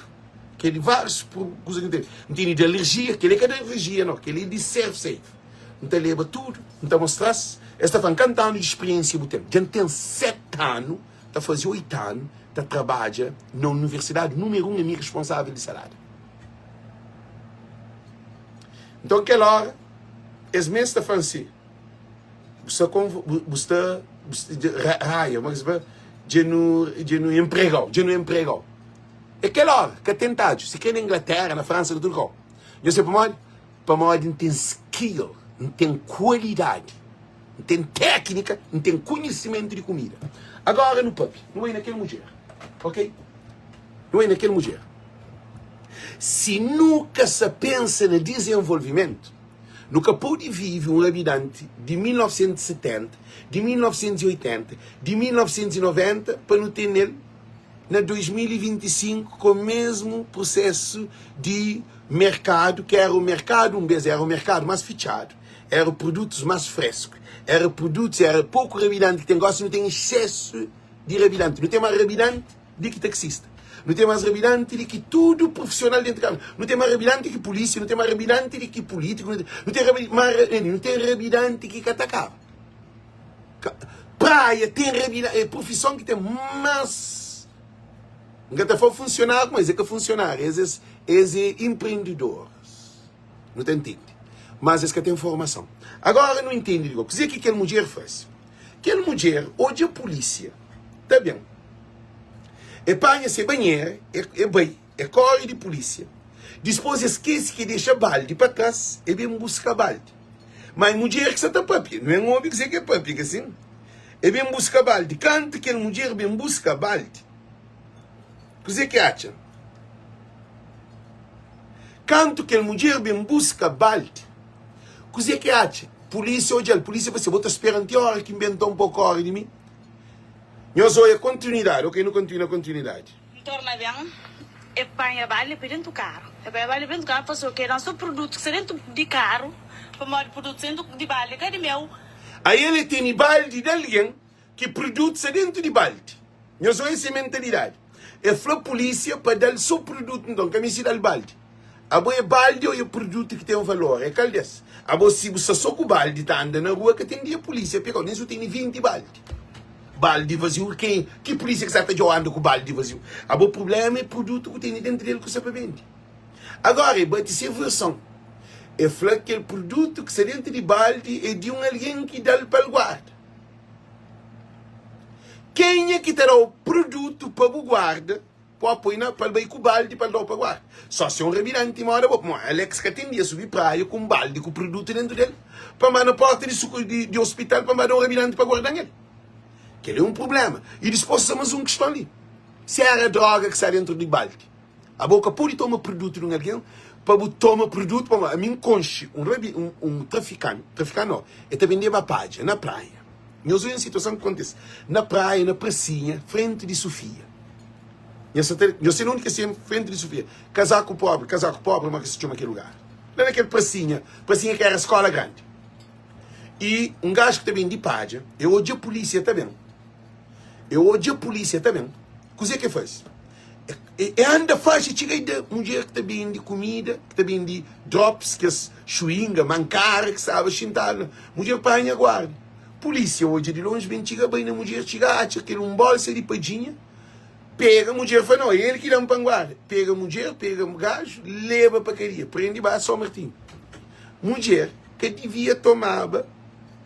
kel-li várius kuza ki N tene. N tene di alerjia, kel-li é ka di alerjia nau, kel-li é di Serve Safe. N ta leba tudu, N ta mostra-s, es ta fla-m kantu anu di spiriénsia bu ten? Dja N ten 7 anu. Ta faze 8 anu ta trabadja na universidadi numeru 1 ami responsavel di salada. Nton kel ora es mes ta fla-m si, bu sta bu sta raia, ma dja nu dja nu enprega-u, dja nu enprega-u. E kel ora ka ten tadju, si kre na Inglatera, na Fransa, na tudu kau. Nhos sabe pamodi? Pamodi N ten skill, N ten kualidadi. N ten téknika, N ten konhisimentu di kumida. Agora nu papia, nu bai na kel mudjer, ok? Nu bai na kel mudjer. Si nu ka sa pensa na dizenvolvimentu, nu ka pode vive un abidanti di 1970, di 1980, di 1990 pa nu tene-l na 2025 ku mesmu prusesu di merkadu, ki era un merkadu, un bes era un merkadu más fitxadu. Era produtos mas fresku, era produtos, era poku rabidanti ki ten gosi, nu ten exsesu di rabidanti, nu ten mas rabidanti di ki taksista, nu ten mas rabidanti di ki tudu profisional dentu kama, nu ten mas rabidanti ki polisia, nu ten mas rabidanti di ki politiku, nu ten nu ten rabidanti ki ka ta kaba. Praia ten rabidanti, é profison ki ten mas, N ka ta fla funsionáriu, mas é ka funsionáriu, es es é empreendidoras. Nu ta ntende. Mas es ka ten formason. Agora nu ntende di kuzê ki kel mudjer faze. Kel mudjer odja pulísia ta ben. E panha se banhera, e bai, e kóre di pulísia. Dispôs e skese ki e dexa baldi pa tras, e ben buska baldi. Má e mudjer ki sa ta pâpia. Nu en obi kuzê ki e pâpia, ka sin? E ben buska baldi. Kantu kel mudjer ben buska baldi, kuzê ki e atxa? Kantu kel mudjer ben buska baldi, kuzê ki atxa? Pulísia odja-l. Pulísia fla si, Bo ta spera-m ti óra ki N ben nton pa bu kóre di mi? Nhos oia kontinuidadi. Ok, nu kontinua kontinuidadi. N torna ben, e panha baldi pa dentu karu. E panha baldi pa dentu karu, fla si, Ok, dan so produtu ki sta dentu di karu, pamodi produtu sta dentu di baldi ka di meu. Ael e tene baldi di algen ki produtu sta dentu di baldi. Nhos oia se mentalidadi. E fla pulisia pa da-l so produtu nton ka meste da-l baldi. Abo é baldi o é produtu ki ten valor? É kal des? Abo si bu sta so ku baldi ta anda na rua ka ten dia pulisia pega-u nen si bu tene 20 baldi. Baldi vaziu ke ki pulisia ki sa ta dja-u anda ku baldi vaziu? Abo prublema é produtu ku tene dentu del ku sta pa bende. Agora e bati se verson. E fla kel produtu ki sta dentu di baldi é di un algen ki da-l pa el guarda. Kenha ki ta da-u produtu pa bu guarda, pa poi na, pa el bai ku baldi pa el da-u pa guarda? Só si é un rabidanti moda bo. Pamodi Alex ka ten dia subi praia ku un baldi ku produtu dentu del pa ba na porta di, di, di ospital pa ba da un rabidanti pa guarda-n el. Kel-li é un prubléma. I dispôs sta más un kiston li. Si éra dróga ki sta déntu di baldi, abo ka pode toma produtu di un algen pa bu toma produtu pamodi ami N konxe un rabi, un, un trafikanti, trafikanti no, el ta bendeba padja na praia. Nhos odja un situason ki kontise na praia, na prasinha, frenti di Sufia. Nhos sa ta, nhos sabe undi ki é se frenti di Sufia? Kazaku Pobri, Kazaku Pobri, ma ki se txoma kel lugar. La na kel prasinha, prasinha ki éra skóla grandi. I un gaju ki ta bende padja, e odja pulísia ta ben. E odja pulísia ta ben. Kuzê ki e faze? E, e anda faxi, txiga i da mudjer ki ta bende kumida, ki ta bende drops, kes xuinga, mankara ki staba xintadu la. Mudjer panha guarda. Pulísia odja di lonji, ben txiga bai na mudjer, txiga atxa kel un bolsa di padjinha, pega mudjer, fla, No, é el ki da-m pa N guarda. Pega mudjer, pega gaju, leba pa kadia, prende ba São Martinho. Mudjer ka divia tomaba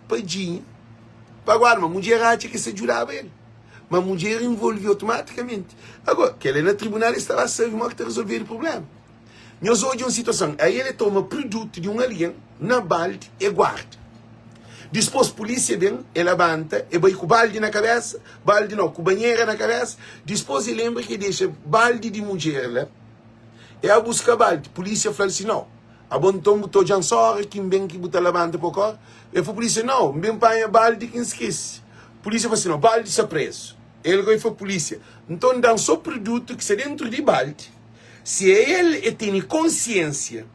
padjinha pa guarda, ma mudjer atxa ki sa djudaba el. Ma mudjer involvi otomatikamenti. Agora, kel é na tribunal es ta ba sabe modi ki ta resolvedu prublema. Nhos odja un situason, a el e toma produtu di un algen na baldi e guarda. Dispos pulisia ben, e labanta, e bai ku baldi na kabesa, baldi no, ku banhera na kabesa, dispos e lenbra ki e dexa baldi di mudjer la, e a buska baldi, pulisia fla-l si, no, Abo nton bu ta odja-m só óra ki N ben ki bu ta labanta pa kóre? El fla pulísia, Nau, N ben panha baldi ki N skese. Pulísia fla si, Nau, baldi sta prézu. El goi fla pulísia, Nton da-m só produtu ki sta déntu di baldi. Si é el, el tene konsiénsia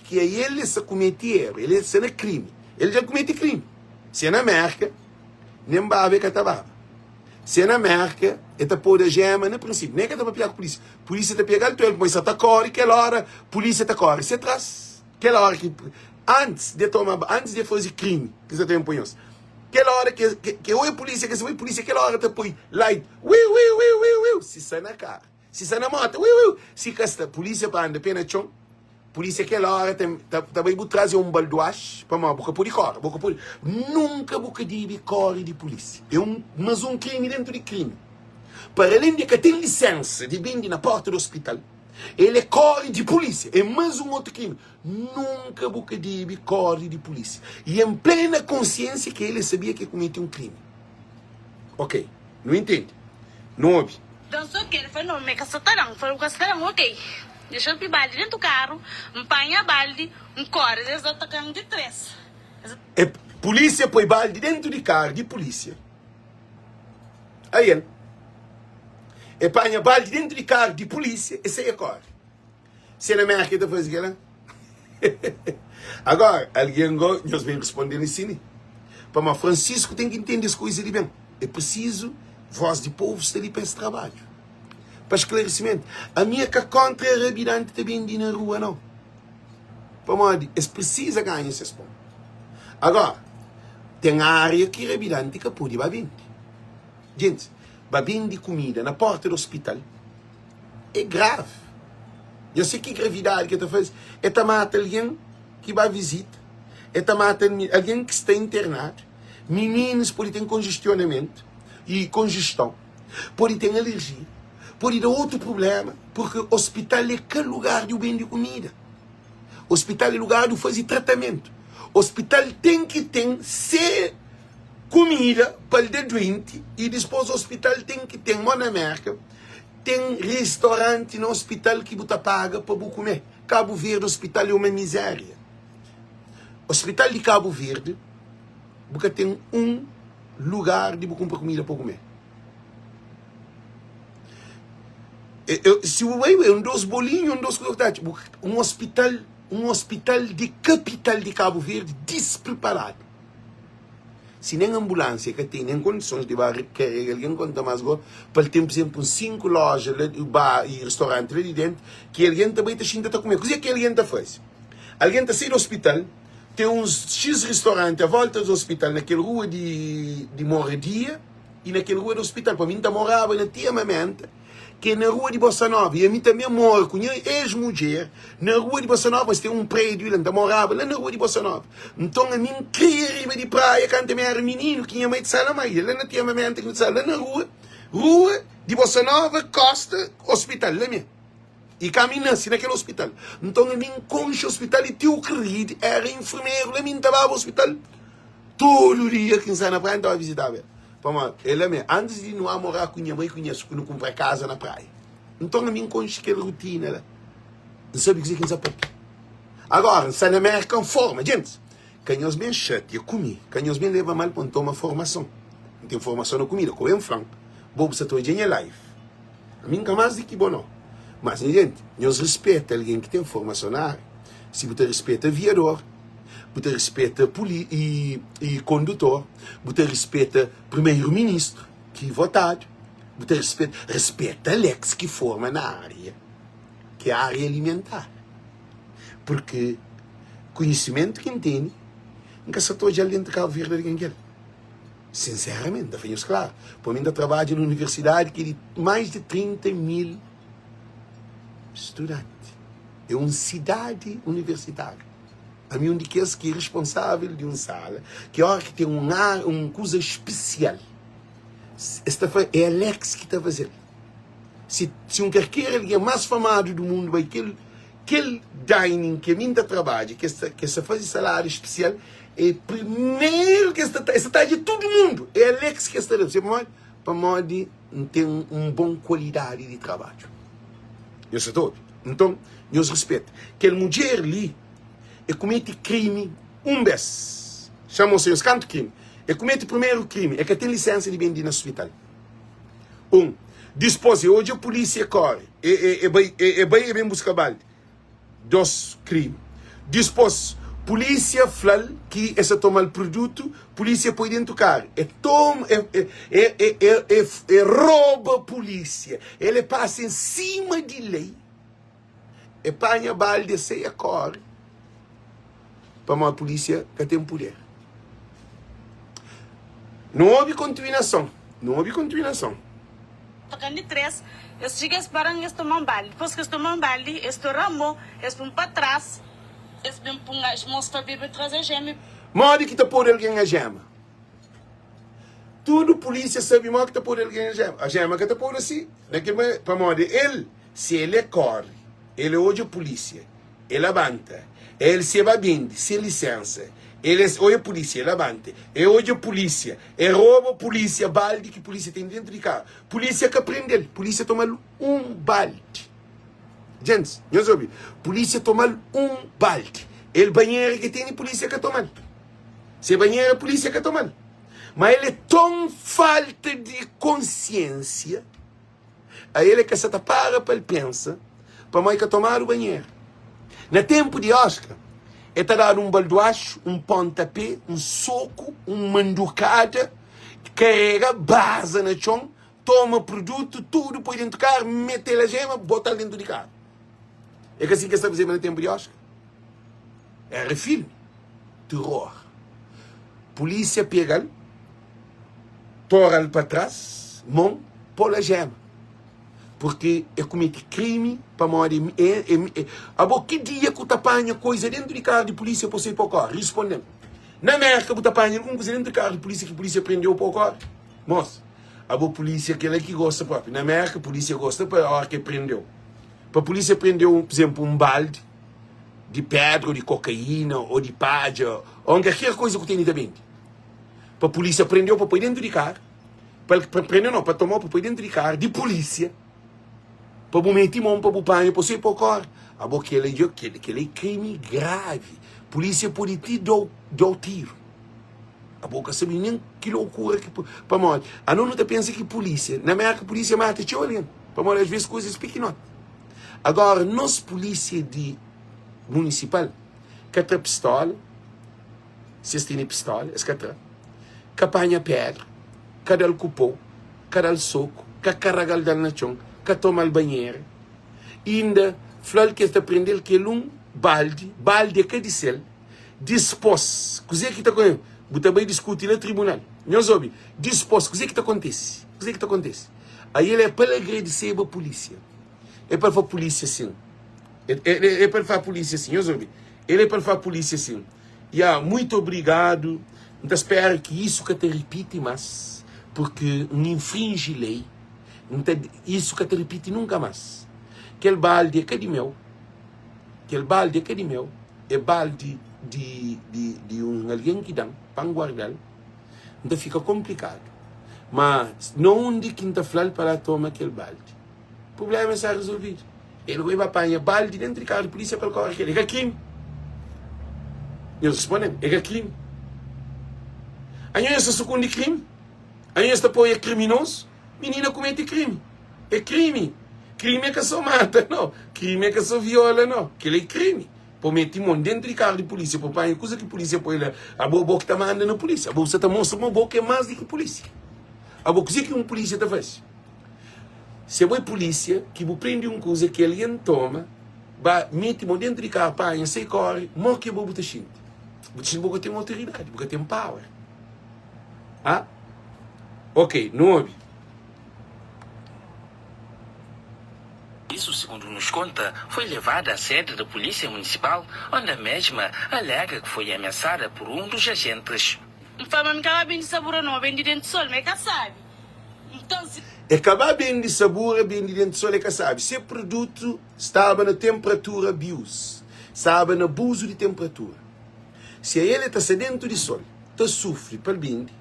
ki é el, el sta kumete éru, el sta na krimi. El dja kumete krimi. Si é na Mérka, nen baba el ka ta baba. Si é na Mérka, el ta podu ajéma na prinsípiu. Nen el ka ta papiá ku pulísia. Pulísia ta pega-l tu el pamodi sa ta kóre kel óra pulísia ta kóre se tras kel óra ki antis di toma antis di faze krimi ki sa ta ben poi nhos kel óra ki ke oi pulísia ke sa oi pulísia kel óra ta poi light wiu wiu wiu wiu wiu si sa na kar si sa na mota wiu wiu si ka sta pulísia pa anda pe na txon Pulísia kel óra ta, ta, ta bai bu traze un balduax pamodi bu ka pode kóre, bu ka pode, nunka bu ka debe kóre di pulísia. É un, mas un krimi dentu di krimi. Para alén di ka ten lisénsa di bende na pórta di ospital, el é kóre di pulísia. É mas un otu krimi. Nunka bu ka debe kóre di pulísia. I en plena konsiénsia ki el é sabia ki el kumete un krimi. Ok, nu intende, nu obi. Dan so kel fla no me ka sa ta dan fla bu ka sa ta dan ok dexa-m pi baldi dentu karu N panha baldi N kore es atakan di tres es. E pulisia poi baldi dentu di karu di pulisia ai el e panha baldi dentu di karu di pulisia e sai e kore. Se na Merka e ta faze kela? Agora, algen go, nhos ben responde li si li. Pamodi Francisco ten ki intende es kuiza li ben. É prisizu voz di povu sta li pa es trabadju. Pa esclarecimentu. Ami é ka kontra rabidanti ta bendi na rua nau. Pamodi es prisiza ganha ses pon. Agora, ten área ki rabidanti ka pode ba bendi. Gentis, ba bendi kumida na porta di ospital. É gravi. Nhos se ki gravidadi ki el ta faze? El ta mata algen ki ba vizita, el ta mata algen ki sta internadu, mininus pode ten konjestionamentu i konjeston, pode ten alerjia, pode da otu prubléma, purki ospital é ka lugar di bu bende kumida. Ospital é lugar di bu faze tratamentu. Ospital ten ki ten se kumida pa el da duenti i dispôs ospital ten ki ten, mó na Mérka, Ten restauranti na hospital ki bu ta paga pa bu kume. Cabo Verde hospital é uma miséria. Hospital di Cabo Verde bu ka ten um lugar di bu kumpra kumida pa kume. Si bu bai, é um dos bolinho, um dos kuza ku ta atxa. Um hospital, um hospital di capital di Cabo Verde dispreparado. Si nen anbulánsia ka ten nen kondisons di ba karega algen, konta más go pa el ten, pur izénplu, un 5 lója la di bar i restoranti la di déntu ki algen ta bai ta xinta ta kume. Kuzê ki algen ta faze? Algen ta sai di ospital, ten uns xis restoranti a vólta di ospital na kel rua di di moradia i na kel rua di ospital. Pamodi mi N ta moraba na Tia Mamenta. ki é na rua di Bossa Nova, i ami tanbê mora ku nha ex-mudjer na rua di Bossa Nova, es ten un prédiu la, N ta moraba la na rua di Bossa Nova. Nton, ami N kria riba di praia kantu mi éra mininu, ki nha mai ta staba la, mai la na Tia Mamenta ki nu ta staba la na rua, rua di Bossa Nova, kósta ospital, la mê. I ka mi nase na kel ospital. Nton, ami N konxe ospital i tiu Kride éra infermeru la, mi N ta baba ospital tudu dia ki N sta na praia, N ta ba vizitaba el. Pamodi el la mé, antis di nu amorá ku nha mai ku nha ku nu kunpra kaza na praia. Nton ami N konxe kel rutina la. N sabe kuzê ki N sa papia. Agora, N sta na Mérka N forma. Djentis, ka nhos ben xatia ku mi, ka nhos ben leba mal pa N toma formason. N ten formason na kumida. Ku ben fla-m, bo bu sa ta odja nha live. Ami N ka más di ki bo no. Mas, nha jenti, nhos rispeta algen ki ten formason na ária. Si bu ta rispeta aviador, bu ta rispeta puli i, i kondutor, bu ta rispeta primeru ministru ki votadu, bu ta rispeta, rispeta Alex ki forma na ária, ki é ária alimentar. Purki konhisimentu ki N tene, N ka sa ta odja-l dentu Kabu Verdi algen ki el. Sinseramenti, N ta fla nhos klaru, pamodi N ta trabadja na universidadi ki é di mais di 30 mil studanti. É un sidadi universitáriu. Ami un di kes ki é responsável di un sala ki óra ki ten un ar, un kuza spesial, es ta fla é Alex ki ta faze-l. Si, si un kalker algen más famadu di mundu bai kel kel dining ki ami N ta trabadja, ki es ta, ki es ta faze salada spesial, é primeru ki es ta, es ta tadja tudu mundu, é Alex ki es ta da. Sabe pamodi? Pamodi N ten un bon kualidadi di trabadju. Nhos sa ta obi? Nton, nhos rispeta. Kel mudjer li, e kumete krimi un bes. Xama nhos kantu krimi? E kumete primeru krimi, e ka ten lisensa di bende na spital. Un. Dispos, e odja pulisia, e kore, e, e, e bai, e, e bai e ben buska baldi. 2 krimi. Dispos, pulisia fla-l ki e sa toma-l prudutu, pulisia poi dentu karu. E toma, e, e, e, e, e, e, e roba pulisia. El e pasa en sima di lei, e panha baldi, e sai e kore, pamodi pulisia ka ten puder. Nu obi kontinuason, nu obi kontinuason. Tokan di 3, es txiga es para-m es toma-m baldi. Dipôs ki es toma-m baldi, es tora-m mô, es pô-m pa tras, es ben pô-m as mos pa bebe tras ajéma. Modi ki ta podu algen ajéma? Tudu pulísia sabe modi ki ta podu algen ajéma. Ajéma ka ta podu asi, na kel manera, pamodi el, si el é kóre, el é odja pulísia, E labanta, el se ba bende sen lisensa. El es oia pulisia, e labanta, e odja pulisia, e roba pulisia baldi ki pulisia ten dentu di karu. Pulisia ka prende-l, pulisia toma-l un baldi. Djentis, nhos obi, pulisia toma-l un baldi. El banhera ki tene, pulisia ka toma-l. Se banhera, pulisia ka toma-l. Ma el é ton falta di konsiensia. Ael é ka sa ta para pa el pensa pamodi ka tomadu banhera. Na tenpu di Oscar, el ta dadu un balduaxu, un pontapé, un soku, un mandukada, karega, baza na txon, toma produtu, tudu, poi dentu karu, mete-l ajema, bota-l dentu di karu. É ka si ki es ta fazeba na tenpu di Oscar? Era filmi, terror. Polísia pega-l. Tora-l pa tras mon, po-l ajema, purki e kumete krimi pamodi e, e, e, abo ki dia ku ta panha koiza dentu di karu di pulisia po sai po kore? Risponde-m, na Merka bu ta panha algun kuza dentu di karu di pulisia ki pulisia prende-u po kore? Mos, abo pulisia kela ki gosta propi. Na Merka pulisia gosta pa ora ki e prende-u, pa pulisia prende-u, pur izenplu, un baldi di pedra o di kokaina o di padja o kalker koiza ku tene ta bende. Pa pulísia prende-u pa poi dentu di kar, pa el prende-u no, pa toma-u pa poi dentu di kar di pulísia, pa bu meti mon pa bu panha pa sai pa bu kore. Abo kela dja kela kela é krimi gravi. Pulísia pode ti da-u da-u tiru. Abo ka sabe nen ki lokura ki pamodi anos nu ta pensa ki pulísia na Merka pulísia mata txeu algen pamodi as ves kuzas pikinoti. Agora nos pulísia di munisipal ka tra pistola. Si es tene pistola, es ka tra, ka panha pedra, ka da-l ku po, ka da-l soku, ka karaga-l da-l na txon, ka toma-l banhera. Inda fla-l ki es ta prende-l kel un baldi, baldi é ka di sel. Dispos, kuzê ki ta kon. Bu ta bai diskuti na tribunal. Nhos obi, dispos, kuzê ki ta kontise? Kuzê ki ta kontise? Aí el é pa el agradiseba pulísia. É pa el fla pulísia sin. É, é, é pa el fla pulísia sin. Nhos obi, el é pa el fla pulísia sin. Ya, muito obrigado. N ta spera ki isu ka ta ripiti mas, porque N infringi lei. N ta, isu ka ta ripiti nunka mas. Kel baldi é ka di meu. Kel baldi é ka di meu. É baldi di, di, di un algen ki da-m pa N guarda-l. N ta fika konplikadu. Ma na undi ki N ta fla-l pa la toma kel baldi? Prubléma sta rezolvidu. El goi ba panha baldi dentu di karu di pulísia pa el kóre kel. É ka krimi? Nhos responde-m, é ka krimi? Anho nhos ta sukundi krimi? Anho nhos ta apoia kriminozu? Minina kumete krimi. É krimi. Krimi é ka sô mata, nau. Krimi é ka sô viola, nau. Kel-li é krimi. Pa mete mon dentu di karu di pulísia pa panha kuza ki pulísia poi la. Abo, abo ki ta manda na pulísia. Abo bu sa ta mostra ma bo ki é más di ki pulísia. Abo, kuzê ki un pulísia ta faze? Si abo é pulísia ki bu prende un kuza ki algen toma, ba mete mon dentu di karu, panha, sai kóre, mó ki abo bu ta xinti? Bu ta xinti ma bu ka ten otoridadi, bu ka ten power. Ha? Ok, nu obi. Isso, segundo nos conta, foi levada à sede da Polícia Municipal, onde a mesma alega que foi ameaçada por um dos agentes. N fla ma mi ka ba bende sabura no, bende denti sol, ma e ka sabi. Nton si. E ka ba bende sabura, bende denti sol, e ka sabi. Se produtu staba na tenpratura abuse, staba na abuzu di tenpratura. Si ael e ta sta dentu di sol, ta sufri pa el bende,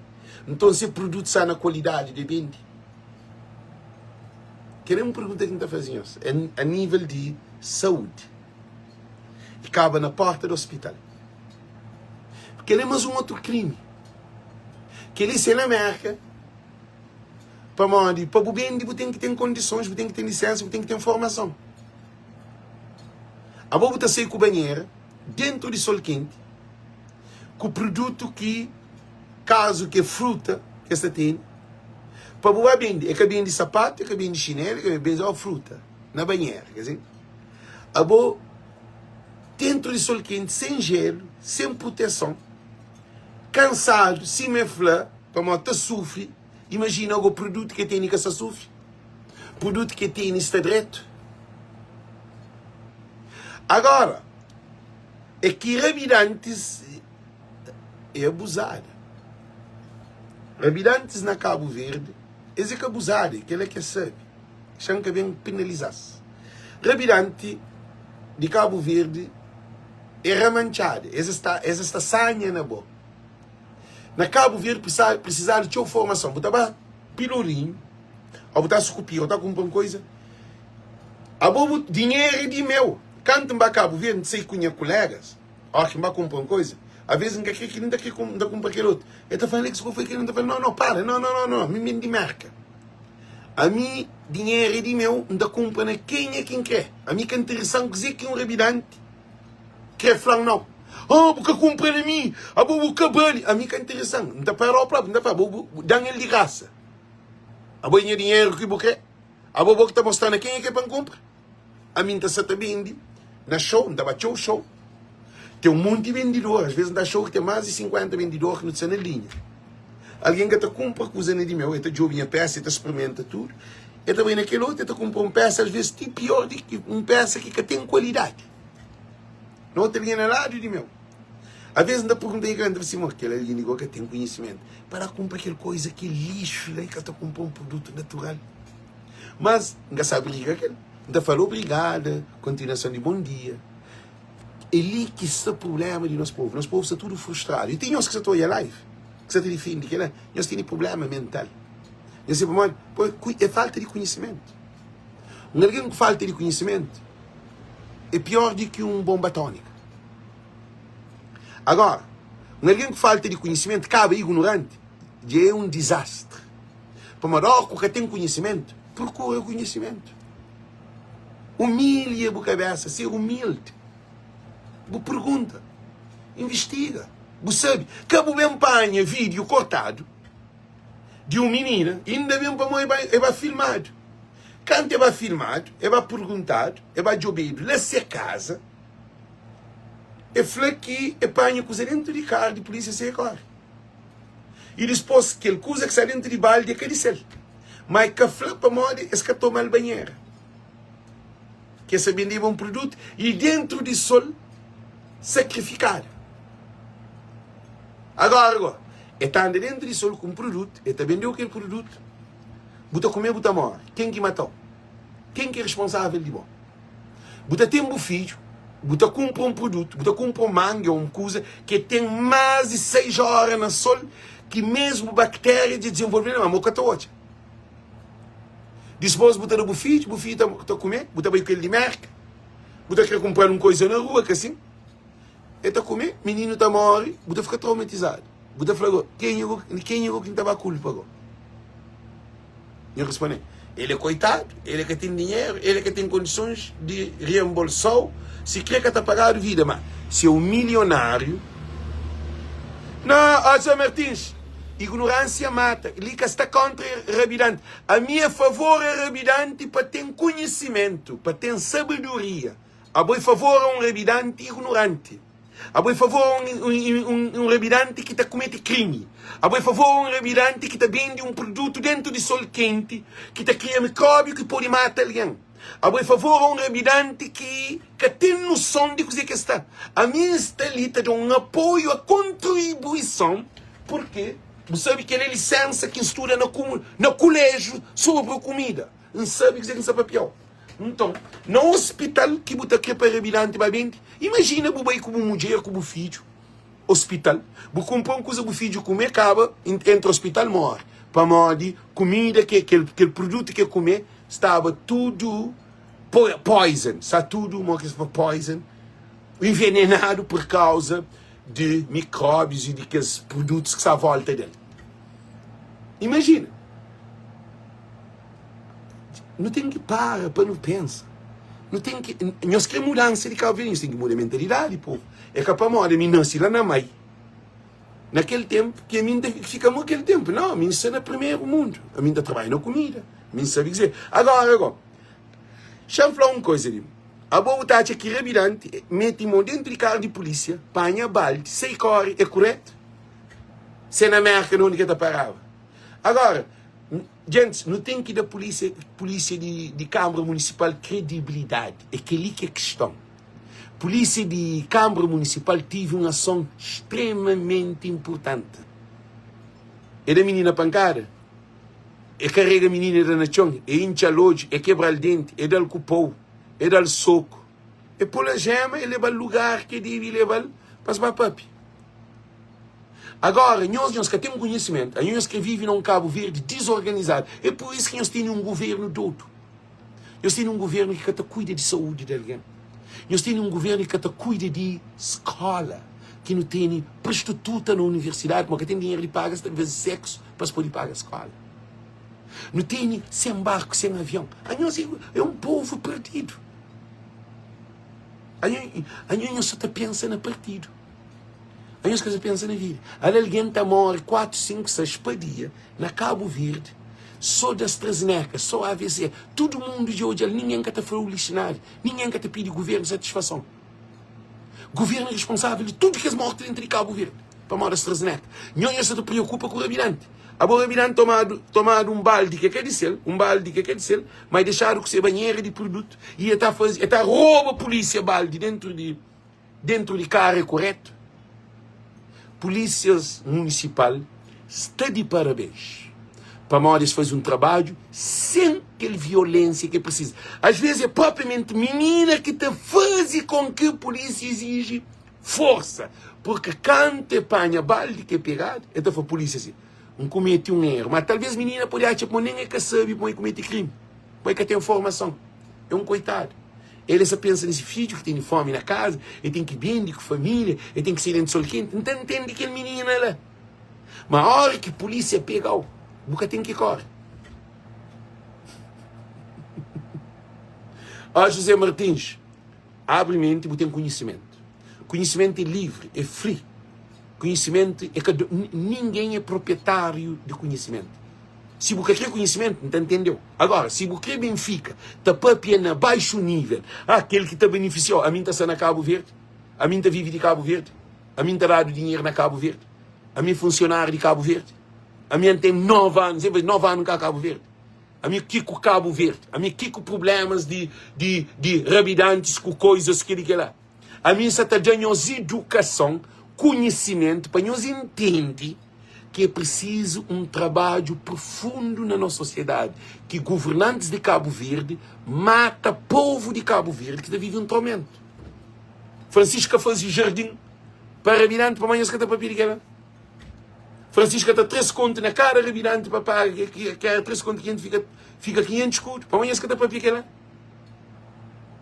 nton se produtu sta na kualidadi di bende? Kel é un pergunta ki N ta faze nhos, a nível di saúdi. E kaba na porta di ospital. Kel é más un otu krimi. Kel-li se na Mérka, pamodi pa bu bende bu ten ki ten kondisons, bu ten ki ten lisénsa, bu ten ki ten formason. Abo bu ta sai ku banhera dentu di sol kenti, ku produtu ki kazu ki é fruta ki es ta tene, pa bu ba bende. E ka bende sapatu, e ka bende xinelu, e ka bende só fruta na banhera. Quer dizer, abo dentru di sol kenti, sen jelu, sen proteson, kansadu, sima e fla, pamodi ta sufri. Imajina ago produtu ki e tene ka sta sufri, produtu ki e tene sta dretu. Agora, é ki rabidantis é abuzada. Rabidantis na Kabu Verdi, es é ka abuzada, é kela ki es sabe. Xa-m ka ben penaliza-s. Rabidanti di Kabu Verdi é ramantxada, es sta, es sta sanha na bo. Na Kabu Verdi prisizadu txeu formason. Bu ta ba Pilorinhu, ô bu ta Sukupira, ô ta kunpra un koiza, abo bu dinheru é di meu. Kantu N ba Kabu Verdi, N sai ku nha kulegas, Óras ki N ba kunpra un kuza, alvês N ka krê kel-li, N ta krê N ta kunpra kel otu. El ta fla-m, Alex, kal foi kel-li? N ta fla-l, No, no, para, no, no, no, no, mi N ben di Mérka. Ami, dinheru é di meu, N ta kunpra na kenha ki N krê. Ami ka interesa-m kuzê ki un rabidanti krê fla-m, nau. Oh, bu ka kunpra na mi, abo bu ka bali. Ami ka interesa-m. N ta para-u própi, N ta fla, abo bu da-m el di grasa. Abo é nha dinheru ki bu krê? Abo bo ki ta mostra-m na kenha ki é pa N kunpra? Ami N ta sa ta bende na show, N ta ba txeu show. Ten un monti bendidor, às vezes N ta show ki ten más di 50 bendidor ki nu ta sta na linha. Algen ka ta kunpra kuza na di meu, el ta djobe nha pésa, el ta sprimenta tudu, el ta bai na kel otu, el ta kunpra un pésa, às vezes ti pior di ki un pésa ki ka ten kualidadi. Na otu algen na ladu di meu. Às vezes N ta pergunta nha klienti, N ta fla si, Mo, kel algen li go ka ten konhisimentu pa da kunpra kel koza ki é lixu la, el ka ta kunpra un produtu natural. Mas N ka sabe liga kel. N ta fala obrigada, kontinuason di bon dia. É li ki sta prubléma di nos povu. Nos povu sta tudu frustradu. I ten nhos ki sta ta odja live, ki sta ta difende kel-la, nhos tene prubléma mental. Nhos sabe pamodi? Pamodi é falta di konhisimentu. Un algen ku falta di konhisimentu é pior di ki un bonba atómika. Agora, un algen ku falta di konhisimentu, kaba ignoranti, dja é un dizastri. Pamodi óras ku ka ten konhisimentu, prokura konhisimentu. Umilha bu kabésa, ser umildi. Bu pergunta, invistiga, bu sabe. Ka bu ben panha vídiu kortadu di un minina, inda ben pamodi e ba filmadu. Kantu e ba filmadu, e ba perguntadu, e ba djobedu la se kaza, e fla ki e panha kuza dentu di karu di pulísia se e kóre. I dispôs, kel kuza ki sta dentu di baldi é ka di sel. Má e ka fla pamodi es ka toma-l banhera. Ki es ta bendeba un produtu i dentru di sol sakrifikadu. Agora go, e ta anda dentru di sol ku un produtu, e ta bendeu kel produtu, bu ta kume bu ta more. Ken ki matau? Ken ki é responsável di bo? Bu ta ten bu fidju, bu ta kunpra un produtu, bu ta kunpra un manga ô un kuza ki ten más di 6 óra na sol. ki mesmu baktéria dja dizenvolve na el, ma bu ka ta odja. Dispôs bu ta da bu fidju, bu fidju ta, ta kume, bu ta bai ku el di Merka, bu ta kre kunpra-l un koisa na rua, ka sin? El ta kume, mininu ta móre, bu ta fika traumatizadu. Bu ta fla go, kenha go, kenha go ki N ta ba kulpa go? Nhu responde, El é koitadu, el é ka ten dinheru, el é ka ten kondisons di rianbolsa-u, sikrê ka ta pagadu vida, má si é un milionáriu. Nau, José Martins, ignoránsia mata. Li ka sta kóntra rabidanti. Ami é favor a rabidanti pa ten konhisimentu, pa ten sabedoria. Abo é favor a un rabidanti ignoranti. Abo é favor a un rabidanti ki ta kumete krimi. Abo é favor a un rabidanti ki ta bende un produtu dentu di sol kenti ki ta kria mikróbiu ki pode mata algen. Abo é favor a un rabidanti ki ka ten noson di kuzê ki el sta. Ami N sta li ta da un apoiu a kontribuison purke bu sabe kel é lisensa ki N studa na kuléjiu sobri kumida. N sabe kuzê ki N sta papia-u. Nton, na ospital ki bu ta kre pa rabidanti ba bende? Imajina bu bai ku bu mudjer ku bu fidju ospital, bu kunpra un kuza bu fidju kume, kaba entra ospital móre pamodi kumida ke kel kel produtu ke kume staba tudu poison, sta tudu mo ki es fla poison, envenenadu pur kauza di mikróbius i di kes produtus ki sta volta del. Imajina! Nu ten ki para pa nu pensa. Nu ten ki, nhos kre mudansa di Cabo Verde, nhos ten ki muda mentalidadi, povo. É ka pamodi mi nasi la na mai, na kel tempu, ki ami N ta fika mo kel tempu. Nau, ami N sta na primeru mundu, ami N ta trabadja na kumida, ami N sabi kuzê. Agora go, xa-m fla un koza li, abo bu ta atxa ki rabidanti meti mon dentu di karu di pulisia, panha baldi, sai kori, é kuretu? Se na Merka na undi ke ta paraba? Agora, Gentis, nu ten ki da pulísia, pulísia di, di Kanbra Munisipal kredibilidadi. É kel-li ki é kiston. Pulísia di Kanbra Munisipal tive un ason stremamenti inpurtanti. E da minina pankada, e karega minina e da na txon, e intxa-l odju, e kebra-l denti, e da-l ku pou, e da-l soku, e pô-l ajéma, e leba-l lugar ki e debe leba-l pa es ba papia. Agora nhos, nhos ka ten kunhisimentu, anho nhos kre vive na un Kabu Verdi dizorganizadu. É pur isu ki nhos tene un guvernu dodu. Nhos tene un guvernu ki ka ta kuida di saúdi di algen. Nhos tene un guvernu ki ka ta kuida di skola, ki nu tene prostituta na universidadi, kuma ka ten dinheru di paga, es ta faze seksu pa es pode paga skola. Nu tene sen barku, sen avion. Anhos é un povu perdidu. Anho, anho nhos sa ta pensa na partidu. Anhos ka sa pensa na vida. Ala algen ta more 4, 5, 6 pa dia na Kabu Verdi so di AstraZeneca, so AVC. Tudu mundu dja odja-l, ningen ka ta fla ulixi nada, ningen ka ta pidi guvernu satisfason. Guvernu é responsável di tudu kes morti dentru di Kabu Verdi pamodi AstraZeneca. Nho nhos sa ta preokupa ku rabidanti. Abo rabidanti tomadu tomadu un baldi ki é ka di sel, un baldi ki é ka di sel, ma e dexadu ku se banhera di produtu i e ta faze, e ta roba pulísia baldi dentru di Dentru di karu é koretu? Pulísias munisipal sta di parabéns pamodi es faze un trabadju sen kel violénsia ki é prisiza. Às vezes é propriamenti minina ki ta faze kon ki pulísia iziji forsa, purki kantu é panha baldi ki é pegadu, el ta fla pulísia si, N kumeti un eru. Má talvês minina pode atxa pamodi nen el ka sabe pamodi el kumeti krimi, pamodi el ka ten formason. É un koitadu. El sa pensa na si fidju ki tene fómi na kaza, el ten ki bende ku família, el ten ki sai déntu sol kenti. N ta ntende kel minina la. Ma óra ki pulísia pega-u, bu ka ten ki kóre. Ó José Martins, abri menti, bu ten konhisimentu. Konhisimentu é livri, é free. Konhisimentu é ka ningen é proprietáriu di konhisimentu. Si bu ka kre konhisimentu, N ta ntende-u. Agora, si bu kre ben fika ta papia na baixu nível, ah, kel ki ta benefisia-u, ami N ta sta na Kabu Verdi, ami N ta vive di Kabu Verdi, ami N ta dadu dinheru na Kabu Verdi, ami é funsionáriu di Kabu Verdi, ami N ten 9 anu, sempre 9 anu N ka Kabu Verdi, ami ki ku Kabu Verdi, ami ki ku prublémas di, di, di rabidantis ku koizas kel-li kel-la. Ami N sa ta da nhos idukason, konhisimentu, pa nhos intende ki é prisizu un trabadju profundu na nos sosiedadi, ki governantis di Kabu Verdi mata povu di Kabu Verdi ki ta vive un tormentu. Francisco ka faze jardin pa rabidanti, pamodi nhos ka ta papia di kel-la. Francisca ta 3 kontu na kada rabidanti pa paga ke ke era 3 kontu 500 fika fika 500 skudu. Pamodi nhos ka ta papia kela?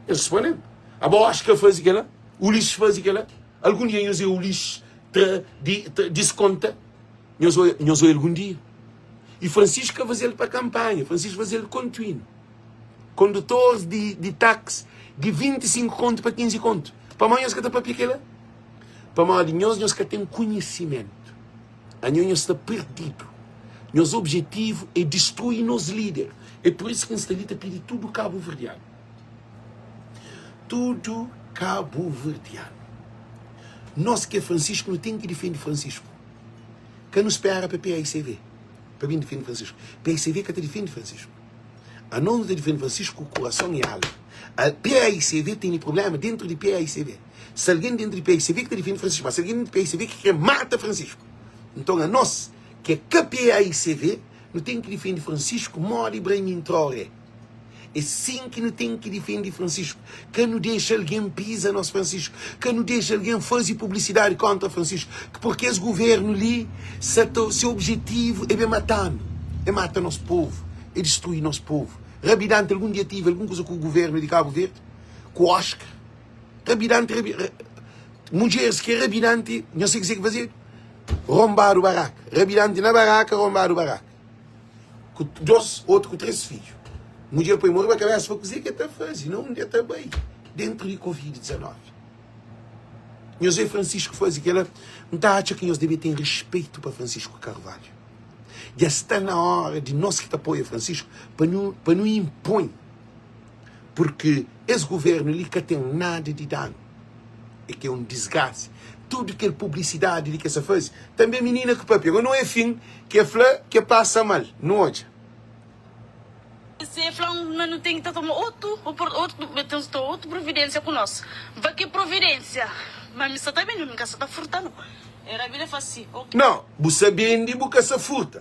Nhos responde-m. Abo Oscar faze kela? Ulisses faze kela? Algun dia nhos é Ulisses tra di tra diskonta? Nhos oi nhos oi algun dia? E Francisco ka faze-l pa kanpanha, Francisco faze-l kontuinu. Kondutores di di taxi di 25 kontu pa 15 kontu. Pamodi nhos ka ta papia kela? Pamodi nhos nhos ka ten konhisimentu. Anho nhos sta perdidu. Nhos objetivu é distrui nos lider. É pur isu ki N sta li ta pidi tudu kabuverdianu, tudu kabuverdianu, nos ki é Francisco nu ten ki difende Francisco. Ka nu spera pa paicv pa bin difende Francisco. Paicv ka ta difende Francisco. Anos nu ta difende Francisco ku kurason i alma. Paicv tene problema dentru di paicv. Se algen dentru di paicv ki ta difende Francisco, ma se algen dentru di paicv ki kre mata Francisco. Nton anos ki é ka paicv nu ten ki difende Francisco modi Ibrahim Traoré. É sin ki nu ten ki difende Francisco. Ka nu dexa algen piza nos Francisco. Ka nu dexa algen faze publisidadi kontra Francisco. Porque es governu li sa ta, se objetivu é ben mata-nu, é mata nos povu, é distrui nos povu. Rabidanti algun dia tive algun kuza ku governu di Kabu Verdi, ku Oscar. Rabidanti, rabi, ra, mudjeris ki é rabidanti, nhos sabe kuzê ki fazedu? Ronbadu baraka. Rabidanti na baraka, ronbadu baraka. Ku dos, otu ku tres fidju. Mudjer poi mo riba kabesa fla kuzê ki el ta faze, na undi el ta bai dentru di Covid 19. Nhos vê Francisco faze kela, N ta atxa ki nhos debe ten respeito pa Francisco Carvalho. Dja sta na hora di nos ki ta apoia Francisco pa nu pa nu impõe, porque es governo li ka ten nada di danu, é ki é un disgrasa. Tudu kel publicidade li ke sa faze, tanbe minina ki papia, agora não é fim ke fla ke passa mal, nu odja. Si e fla-m ma nu ten ki ta toma otu otu providênsia ku nos, ba ki providênsia? Ma mi sa ta bende, mi ka sa ta furta no. E rabida fla si, Ok. No, bu sa bende, bu ka sa furta.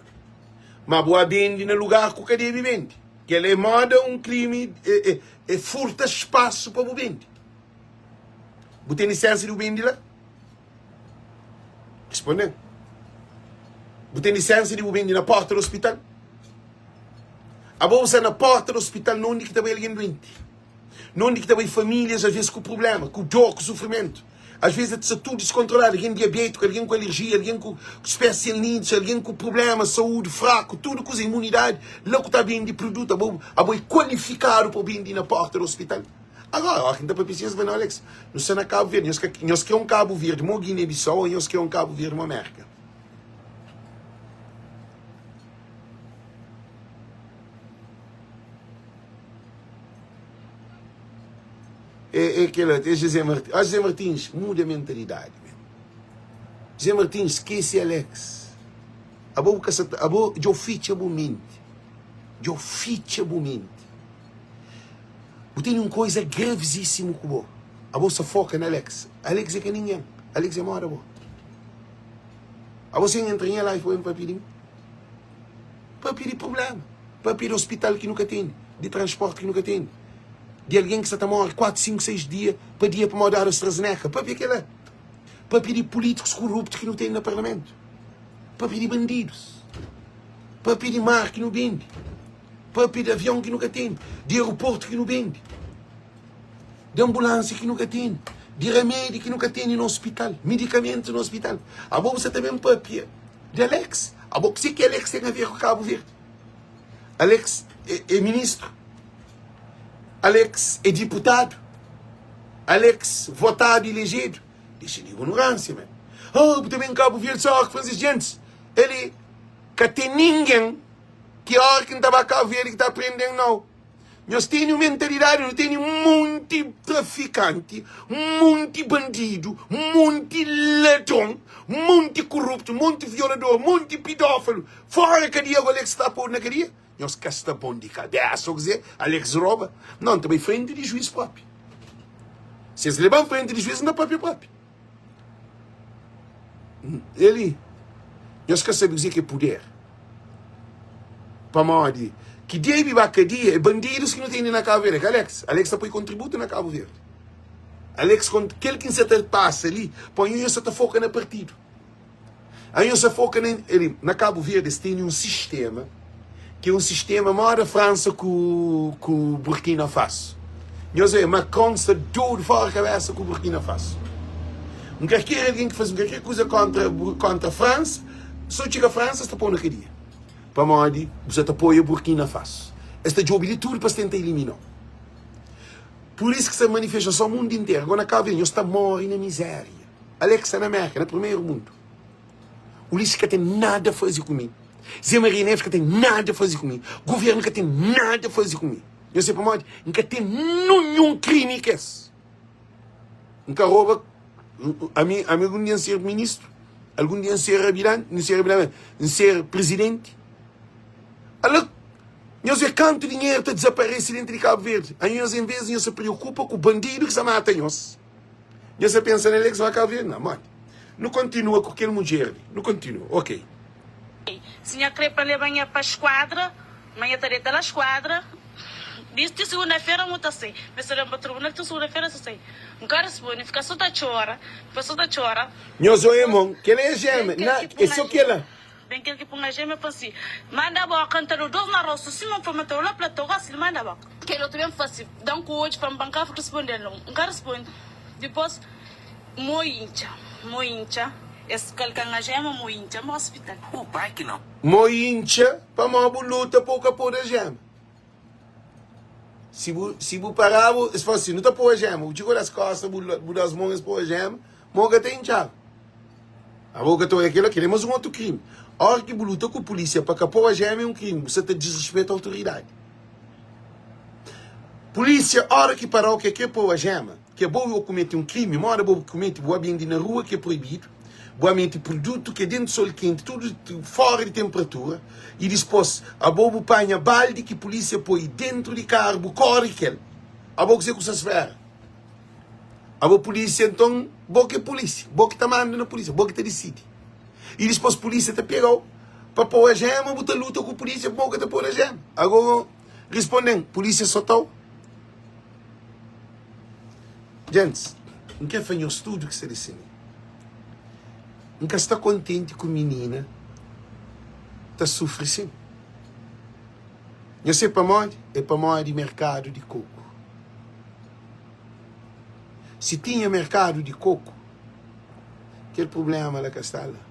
Ma bu a bende na lugar ku ka debe bende. Kel é moda un krimi, é, é, é furta spasu pa bu bende. Bu ten lisensa di bu bende la? Responde-m. Bu ten lisensa di bu bende na porta di ospital? Abo bu sta na porta di ospital na undi ki ta bai algen duenti, na undi ki ta bai famílias alvês ku prubléma, ku dor, ku sufrimentu. Alvês ta sta tudu diskontroladu, algen diabétiku, algen ku alerjia, algen ku special needs, algen ku prubléma, saúdi fraku, tudu kuza, imunidadi, la ku ta bende produtu. Abo, abo é kualifikadu pa bende na porta di ospital? Agora, óra ki N ta papia si, nhos ta fla, Nau, Alex, nu sta na Kabu Verdi, nhos ka, nhos kre un Kabu Verdi mo Guiné-Bissau ô nhos kre un Kabu Verdi mo Mérka? É, é kel otu, é José Martins. Ó, José Martins, muda mentalidadi, man. José Martins, skese Alex. Abo bu ka sa ta, abo dja bu fitxa bu menti. Dja bu fitxa bu menti. Bu tene un koisa gravizísimu ku bo. Abo sa foka na Alex. Alex é ka ningen. Alex é moda bo. Abo sen entra nha life pa ben papia di mi? Papia di problema. Papia di hospital ki nu ka tene, di transporti ki nu ka tene, di algen ki sa ta morre 4, 5, 6 dia pa dia pamodi dadu AstraZeneca. Papia kela. Papia di políticos corruptos ki nu tene na parlamento. Papia di bandidos. Papia di mar ki nu bende. Papia di avion ki nu ka tene, di aeroporto ki nu bende, di ambulânsia ki nu ka tene, di ramedi ki nu ka tene na hospital, medikamentu na hospital. Abo bu sa ta ben papia di Alex? Abo kuse ki Alex ten a ver ku Cabo Verde? Alex é, é ministro? Alex é diputado? Alex votado e elegido? Deixa de ignorância, man. Oh, bu ta ben Cabo Verde só que fazer gente. Ele ka ten ninguém Ki óra ki N ta ba Kabu Verdi ki ta prende-m? Nau. Nhos tene un mentalidadi, nu tene monti trafikanti, monti bandidu, monti ladron, monti koruptu, monti violador, monti pidófilu fóra kadia. Ku Alex ta podu na kadia? Nhos ka sta bon di kabésa ô kuzê? Alex roba? Nau, N ta bai frenti di juiz própi. Si es leba-m frenti di juiz, N ta papia própi. Eli, nhos ka sabe kuzê ki é puder. Pamodi ki debe ba kadia é bandidus ki nu tene na Kabu Verdi. É ka Alex. Alex ta poi kontributu na Kabu Verdi. Alex, kel ki N sa ta pasa li, poi nhos sa ta foka na partidu. Anhos sa foka na el na Cabo Verde es tene un sistema ki é un sistema moda França ku ku Burkina Faso. Nhos oia, Macron sta dodu fora kabesa ku Burkina Faso. Un kalker algen ki faze un kalker kuza kontra kontra França, so txiga França es ta pô na kadia. Pamodi bu sa ta apoia Burkina Faso. Es ta djobe di tudu pa es tenta ilimina-u. Pur isu ki sta manifestason mundu interu. Agora na Cabo Verde nhos ta morre na miséria. Ale ki sta na Merka, na primeru mundu. Ulisses ka ten nada faze ku mi. Zé Maria Neves ka ten nada faze ku mi. Governo ka ten nada faze ku mi. Nhos sabe pamodi? N ka ten ninhun krimi ku es. N ka roba. Ami, ami algun dia N ser ministru, algun dia N ser rabidanti, N ser rabidanti, N ser presidenti. Ala, nhos vê kantu dinheru ta dizaparese dentru di Kabu Verdi. Anhos, en vez di nhos se preokupa ku bandidu ki sta mata nhos, nhos ta pensa na el ki sta ba Kabu Verdi? Não, modi? Nu kontinua ku kel mudjer li. Nu kontinua, ok. Si nha kre pa leba nha pa skuadra, ma nha ta deta la skuadra. Di ti segunda-fera mu ta sai. Me sta ben pa tribunal ti segunda-fera sa sai. N ka risponde, N fika so ta txora, N fika so ta txora. Nhos oia mon, kel-la é jema, na, é so kel-la. Ben kel ki pun ajema e fla si, Manda boka, N ta dau dos na rostu, sima N fla ma ta dau la platô, gosi li manda boka. Kel otu ben fla si, Dan ku odju pa N ba, N ka risponde-l nau, N ka risponde. Dipôs, mo intxa, mo intxa, es kalka-m ajema, mo intxa, N ba ospital. O pai ki não. Mo intxa pamó bu luta pa bu ka pode ajema. Si bu, si bu pará, bu, es fla si, nu ta pô ajema, bu txiga das kosta, bu, bu das mon, es pô ajema, mo ka ta intxaba. Abo ka ta oia kila, kila é mas un otu krimi. Ora ki bu luta ku pulísia pa ka pô ajema é un krimi, bu sa ta disrispeta autoridadi. Pulísia, ora ki parau ke kre pô ajema, ke bo o kumete un krimi, moda bo kumete, bu abendi na rua ki é proibidu, bu amete produtu ki é dentu sol kenti, tudu fora di tenperatura, i dispos abo bu panha baldi ki pulísia poi dentru di karu, bu kori kel. Abo kuzê ku sa spera? Abo pulísia, nton bo ki é pulísia, bo ki ta manda na pulísia, bo ki ta disidi. I dispos pulísia ta pega-u pa pô ajema, bu ta luta ku pulísia pamodi bu ka ta pô na ajema. Ago risponde-m, pulísia sota-u? Gentis, N kre fla nhos tudu ki sta li si mi. N ka sta kontenti ku minina ta sufri sin. Nhos sabe pamodi? É pamodi merkadu di koku. Si tinha merkadu di koku, kel prubléma la ka sta la.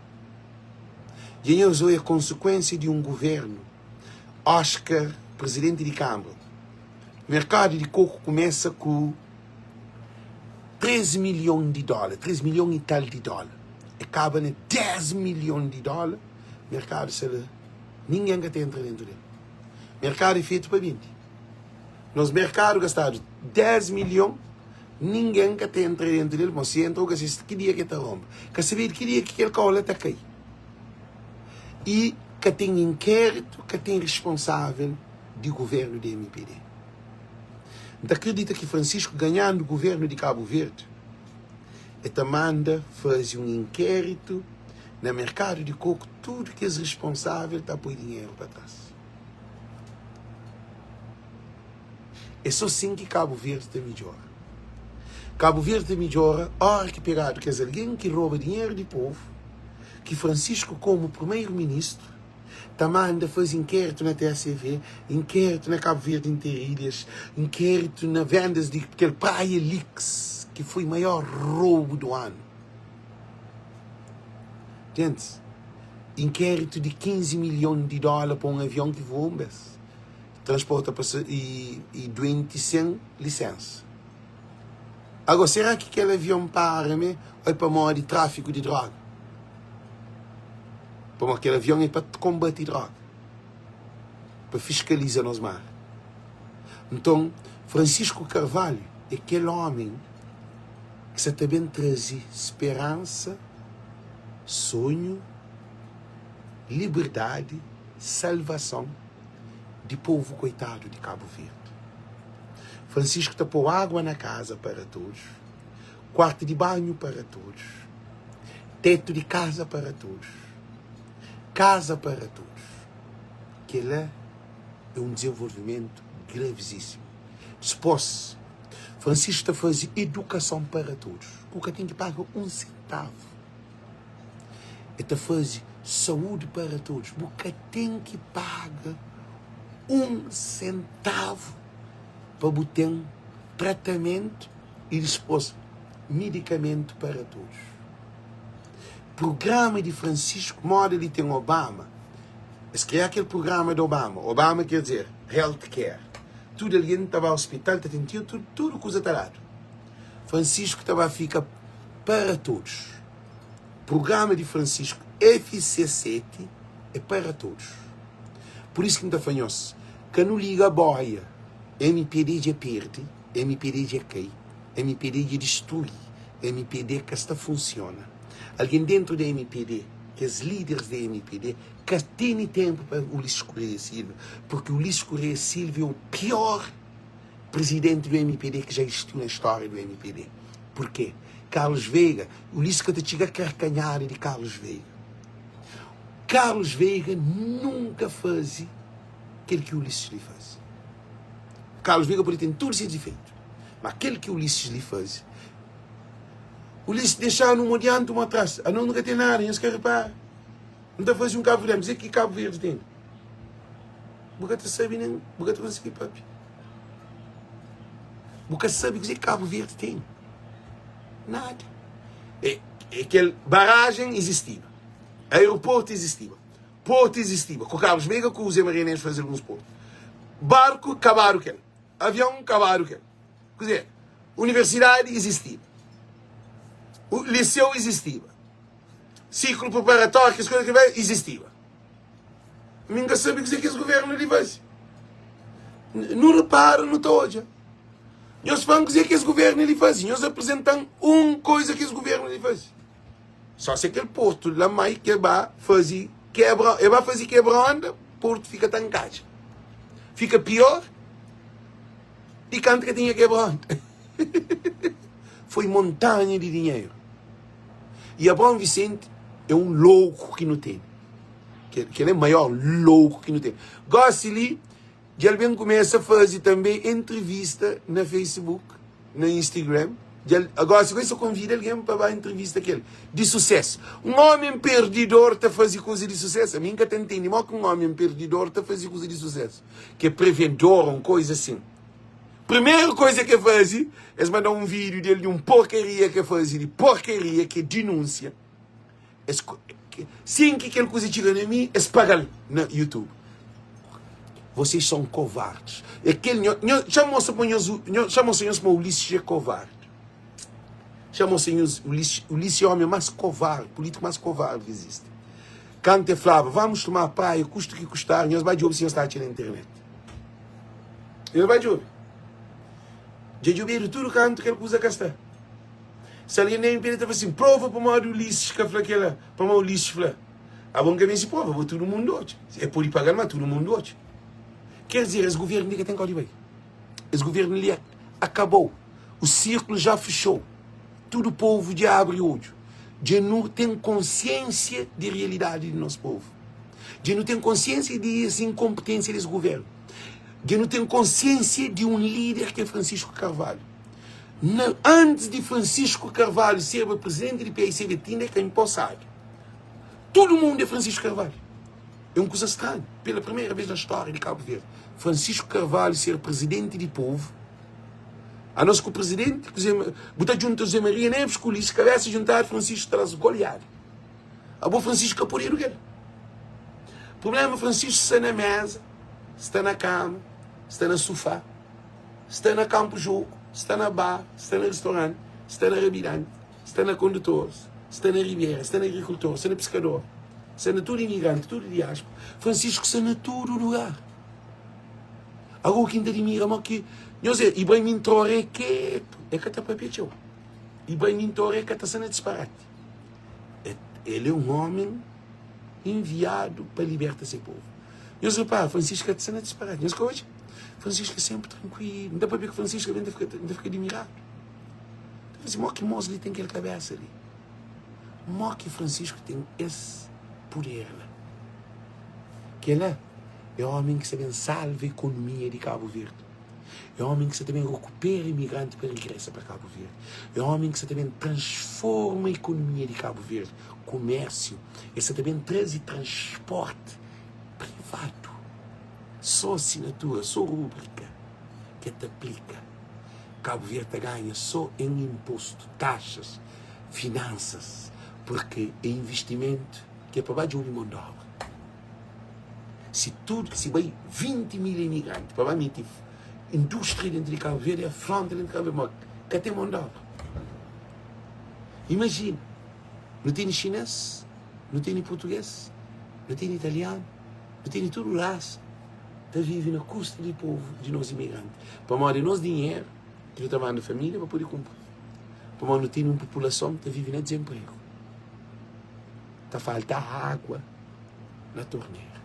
Dja nhos oia konsekuénsia di un guvernu, Oscar, prezidenti di Kanbra. Merkadu di koku kumesa ku 3 milhon di dóla, 3 milhon i tal di dóla. E kaba na 10 milhon di dóla, merkadu sta la, ningen ka ta entra dentu del. Merkadu é fetu pa bende. Nos merkadu gastadu 10 milhon, ningen ka ta entra dentu del, pamodi si entra, bu ka sabe ki dia ki el ta ronba, ka sabedu ki dia ki kel kau la ta kai. I ka ten inkéritu, ka ten responsável di governu di mpd. N ta kridita ki Francisco ganhandu governu di Kabu Verdi, e ta manda faze un inkéritu na merkadu di koku, tudu kes responsável ta poi dinheru pa tras. É só sin ki Kabu Verdi ta midjora. Kabu Verdi ta midjora ora ki pegadu kes algen ki roba dinheru di povu, ki Francisco komu primeru ministru ta manda faze inkéritu na TACV, inkéritu na Kabu Verdi Interilhas, inkéritu na vendas di kel Praia Leaks, ki foi maior robu do anu. Gentis, inkéritu di 15 milhon di dóla pa un avion ki voa un bes, transporta pasa i, i duenti sen lisensa. Agora, será ki kel avion para me ou é pamodi tráfiku di droga? Pamodi kel avion é pa konbati droga, pa fiskaliza nos mar. Nton, Francisco Carvalho é kel ómi ki sa ta ben traze speransa, sonhu, liberdadi, salvason di povu koitadu di Kabu Verdi. Francisco ta pô água na kaza para todos, kuartu di banhu para todos, tetu di kaza para todos, kaza para todos. Kel-la é un dizenvolvimentu gravizísimu. Dipôs, Francisco ta faze edukason para todos, ku ka ten ki paga un sentavu. El ta faze saúde para todos. Bu ka ten ki paga un sentavu pa bu ten tratamentu i dispôs midikamentu para todos. Prugrama di Francisco, moda li ten Obama, es kria kel prugrama di Obama. Obama ker dizer health care. Tudu algen ta ba ospital, ta ten tudu, tudu kuza ta dadu. Francisco ta ba fika para todos. Prugrama di Francisco FC7 é para todos. Por isso ki N ta fla nhos, ka nu liga boia, mpd dja perde, mpd dja kai, mpd dja distrui, mpd ka sta funsiona. Algen dentru di mpd, kes líderes di mpd, ka tene tenpu pa Ulisses Correia Silva, porque Ulisses Correia Silva é o pior Presidente do mpd que já existiu na história do mpd. Porquê? Carlos Veiga, Ulisses ka ta txiga karkanhada di Carlos Veiga. Carlos Veiga nunka faze kel ki Ulisses li faze. Carlos Veiga pode ten tudu se difeitu, ma kel ki Ulisses li faze, Ulisses dexa-nu mo dianti mo atras, anos nu ka ten nada, nhos ka repara. N ta faze un Cabo Verdeano, kuzê ki Cabo Verde ten? Bu ka ta sabe nen, bu ka ta konsigi papia. Bu ka sabe kuzê ki Cabo Verde ten. Nada. É, é kel barajen izistiba, aeroportu izistiba, portu izistiba, ku Carlos Veiga ku Zé Maria Neves faze alguns portu. Barku kabadu kel, avion kabadu kel. Kuzê? Universidadi izistiba, liseu izistiba. Siklu preparatóriu, kes kuza ki bai, izistiba. Mi N ka sabe kuzê ki es govérnu li faze. Nu repara, nu ta odja. Nhos fla-m kuzê ki es govérnu li faze. Nhos aprizenta-m un koza ki es govérnu li faze. Só se kel portu la mai ke ba faze kebra, e ba faze kebra onda, portu fika ta nkadja. Fika pior di kantu ka tinha kebra onda. Foi montanha di dinheru. E Abraão Vicente é um louco que não tem. Que, que ele é o maior louco que não tem. Gosto ali, de alguém começa a fazer também entrevista na Facebook, na Instagram. De, agora, se você convida alguém para dar entrevista aquele de sucesso. Um homem perdidor tá fazer coisa de sucesso. A mim nunca te entende. Mas que um homem perdidor tá fazer coisa de sucesso. Que é prevedor, uma coisa assim. Primeru koza ke faze, es manda un vídiu del di un porkaria ke faze di porkaria ke dinúnsia. Es sin ki kel kuza txiga na mi, es paga-l na YouTube. Vocês são covardes. É kel nho, nho, xa mostra pa nhos, nho, xa mostra nhos ma Ulisses é covarde. Xa mostra nhos Ulisses, Ulisses é homem mais covarde, político mais covarde que existe. Kantu é flaba, vamos tomar praia, custo que custar, nhos ba djobe si nhos ta atxa na internet. El bai djobe. Dja djobedu tudu kantu kel kuza ka sta. Si algen da inpedi, ta fla sin, Prova pamodi Ulisses ka fla kela, pamodi Ulisses fla. Abo N ka meste prova, bo tudu mundu odja. E pode paga-l, ma tudu mundu odja. Ker dizer, es guvernu li ka ten kau di bai. Es guvernu li akabou. O sirkulu já fechou. Tudu povu dja abri odju. Dja nu ten konsiensia di realidadi di nos povu. Dja nu ten konsiensia di es inkonpetênsia di es guvernu. Dja nu ten konsiensia di un líder ki é Francisco Carvalho. Na, antis di Francisco Carvalho serba presidenti di PICB, tinda é ka inposadu. Tudu mundu é Francisco Carvalho. É un kuza stranhu. Pela primeira vez na stória di Cabo Verde, Francisco Carvalho ser presidenti di povu. Anos ku presidenti, ku Zé, bu ta djunta José Maria Neves ku Ulisses Cabeça juntadu, Francisco traz goleada. Abo Francisco ka pode kel. Problema Francisco sta na mesa, sta na cama, sta na sofá, sta na campo jogo, sta na bar, sta na restaurante, sta na rabidante, sta na condutores, sta na ribeira, sta na agricultor, sta na pescador, sta na tudo imigrante, tudo diáspora. Francisco sta na tudo lugar. Agora ki N ta dimira mo ki nhos é Ibrahim Traoré ketu, é ka ta papia txeu. Ibrahim Traoré ka ta sta na disparati. El é un ómi enviadu pa liberta se povu. Nhos repara, Francisco ka ta sta na disparati. Nhos ka odja? Francisco é sénpri trankuilu. N ta papia ku Francisco, N ta fika, N ta fika dimiradu. N ta fla si, mo ki mos li ten kel kabésa li? Mo ki Francisco ten es puder la? Kel-la é ómi ki sta ben salva ekonomia di Kabu Verdi. É ómi ki sa ta ben rekupera imigranti pa regresa pa Kabu Verdi. É ómi ki sa ta ben transforma ikonomia di Kabu Verdi, kumérsiu. El sa ta ben traze transpórti privadu. Sô asinatura, sô rúbrika ki el ta aplika. Kabu Verdi ta ganha sô en inpostu, taxas, finansas, purki é investimentu ki é pa ba djobe mon d'obra. Si tudu, si bai 20 mil imigranti pa ba meti indústria dentru di Kabu Verdi, afronta dentru di Kabu Verdi, ma ka ten mon d'obra. Imajina, nu tene xinês, nu tene purtugês, nu tene italianu, nu tene tudu rasa ta vive na kusta di povu di nos imigranti, pamodi nos dinheru ki nu ta manda família pa pode kunpra, pamodi nu tene un populason ta vive na dizenpregu. Ta falta água na tornera.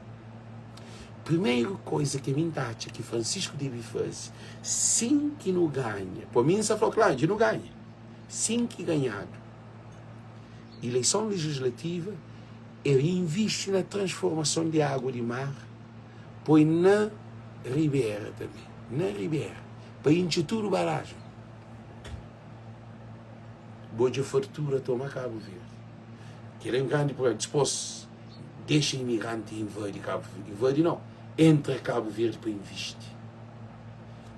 Primeru koisa ki mi ta atxa ki Francisco debe faze, sin ki nu ganha, pa mi N sa fla kla, dja nu ganha, sin ki ganhadu ileison legislativa, é invisti na transformason di água di mar, poi na ribera tanbe, na ribera, pa intxi tudu barajen. Bo dja fartura toma Kabu Verdi. Kel é un grandi problema. Dispos dexa imigranti invadi Kabu Verdi. Invadi nau, entra Kabu Verdi pa invisti.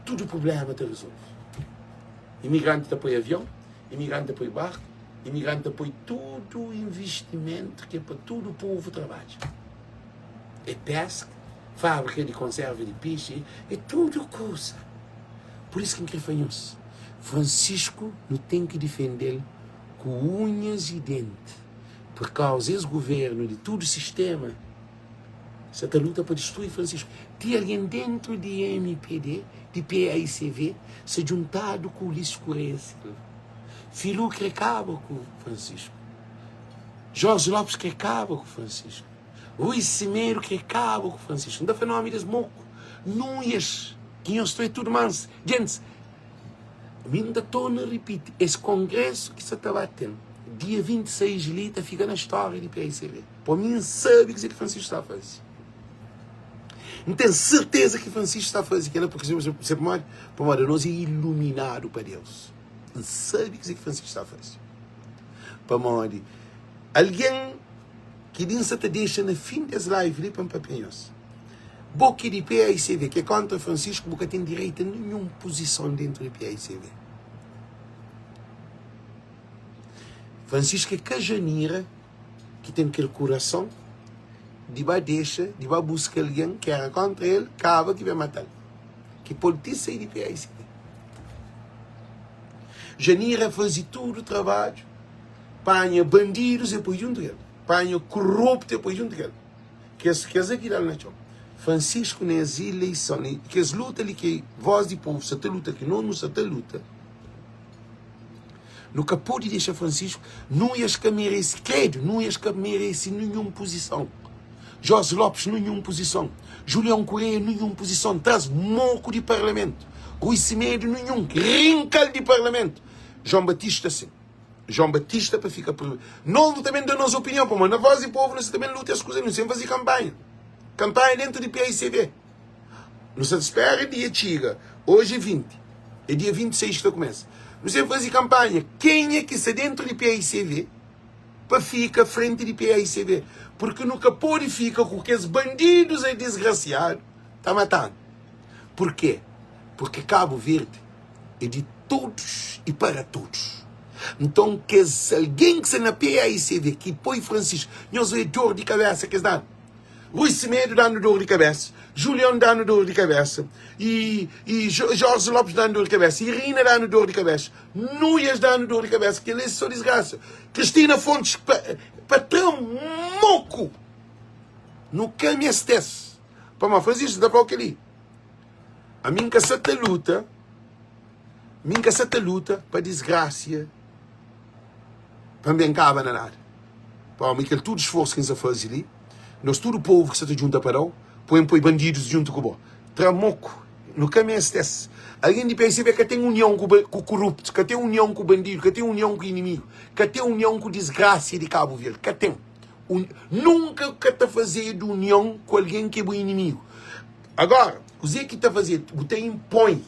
Tudu problema ta rezolve. Imigranti ta poi avion, imigranti ta poi barku, imigranti ta poi tudu invistimentu ki é pa tudu povu trabadja. É peska, fábrika di konserva di pexi, é tudu kuza. Pur isu ki N krê fla nhos, Francisco nu ten ki difende-l ku unhas i denti, pur kauza es guvernu di tudu sistema sa ta luta pa distrui Francisco. Ti algen dentru di mpd, di paicv, sa djuntadu ku Ulisses Correia Silva. Filú krê kaba ku Francisco. Jorge Lopes krê kaba ku Francisco. Rui Semedo krê kaba ku Francisco. N ta fla nomi des moku, Nuias. Ki nhos sta é tudu mansu. Gentis, mi N ta torna ripiti, es kongrésu ki sa ta ba ten dia 26 li ta fika na stória di PICV. Pa mi N sabe kuzê ki Francisco sta faze. N ten serteza ki Francisco sta faze kel-la purki se pamodi? Pamodi anos é iluminadu pa Deus. N sabe kuzê ki Francisco sta faze. Pamodi algen ki di N sa ta dexa na fin des live li pa N papia nhos. Bo ki di PAICV ki é kontra Francisco bu ka ten direito a ninhun puzison dentru di PAICV. Francisco é ka Janira ki ten kel kurason di ba dexa, di ba buska algen ki era kontra el, kaba ki ben matal, ki pol ti sai di PAICV. Janira fazi tudu trabadju, panha bandidus e poi djuntu kel, panha koruptu e poi djuntu kel. Kes kes ki dal na txon. Francisco nes ileison li kes luta li ki voz di povo sa ta luta ki nos nu sa ta luta nu ka pode dexa Francisco Nuias ka merece credo Nuias ka merece ninhun puzison Jorge Lopes ninhun puzison Julião Correia ninhun puzison traz moku di parlamento Rui Semedo ninhun rinkal di parlamento João Batista sim. João Batista pa fika primeiro. Nós nu ta ben da nos opinião, pamodi na Voz di Povo nu sa ta ben luta es kuza li, nu sen faze kampanha. Kampanha dentu di PAICV. Nu sa ta spera dia txiga, oji é 20, é dia 26 ki ta kumesa. Nu sen faze kampanha, kenha ki sta dentu di PAICV pa fika frenti di PAICV, porque nu ka pode fika ku kes bandidus e disgrasiadu ta matanu. Porquê? Porque Cabo Verde é di todos e para todos. Nton, kes algen ki sta na PAICV ki poi Francisco, nhos é dor di kabésa kes danu. Rui Semedo danu dor di kabésa, Julião danu dor di kabésa, e, e Jorge Lopes danu dor di kabésa, Irina danu dor di kabésa, Nuias danu dor di kabésa, kel é só disgrasa. Cristina Fontes pa, pa tra moku no ka meste-s. Pamodi Francisco ta fla-u kel-li. Ami N ka sa ta luta, mi N ka sa ta luta pa disgrasia pa N ben kaba na nada. Pamodi kel tudu sforsu ki N sa faze li, nos tudu povu ki sa ta djunta pa da-u, poi N poi bandidus djuntu ku bo. Tra moku, nu ka meste es. Algen di PSB ka ten union ku ku kuruptu, ka ten union ku bandidu, ka ten union ku inimigu, ka ten union ku disgrasia di Kabu Verdi, ka ten. Nunka ka ta fazedu union ku algen ki é bu inimigu. Agora, kuzê ki ta faze? Bu ta inpoi.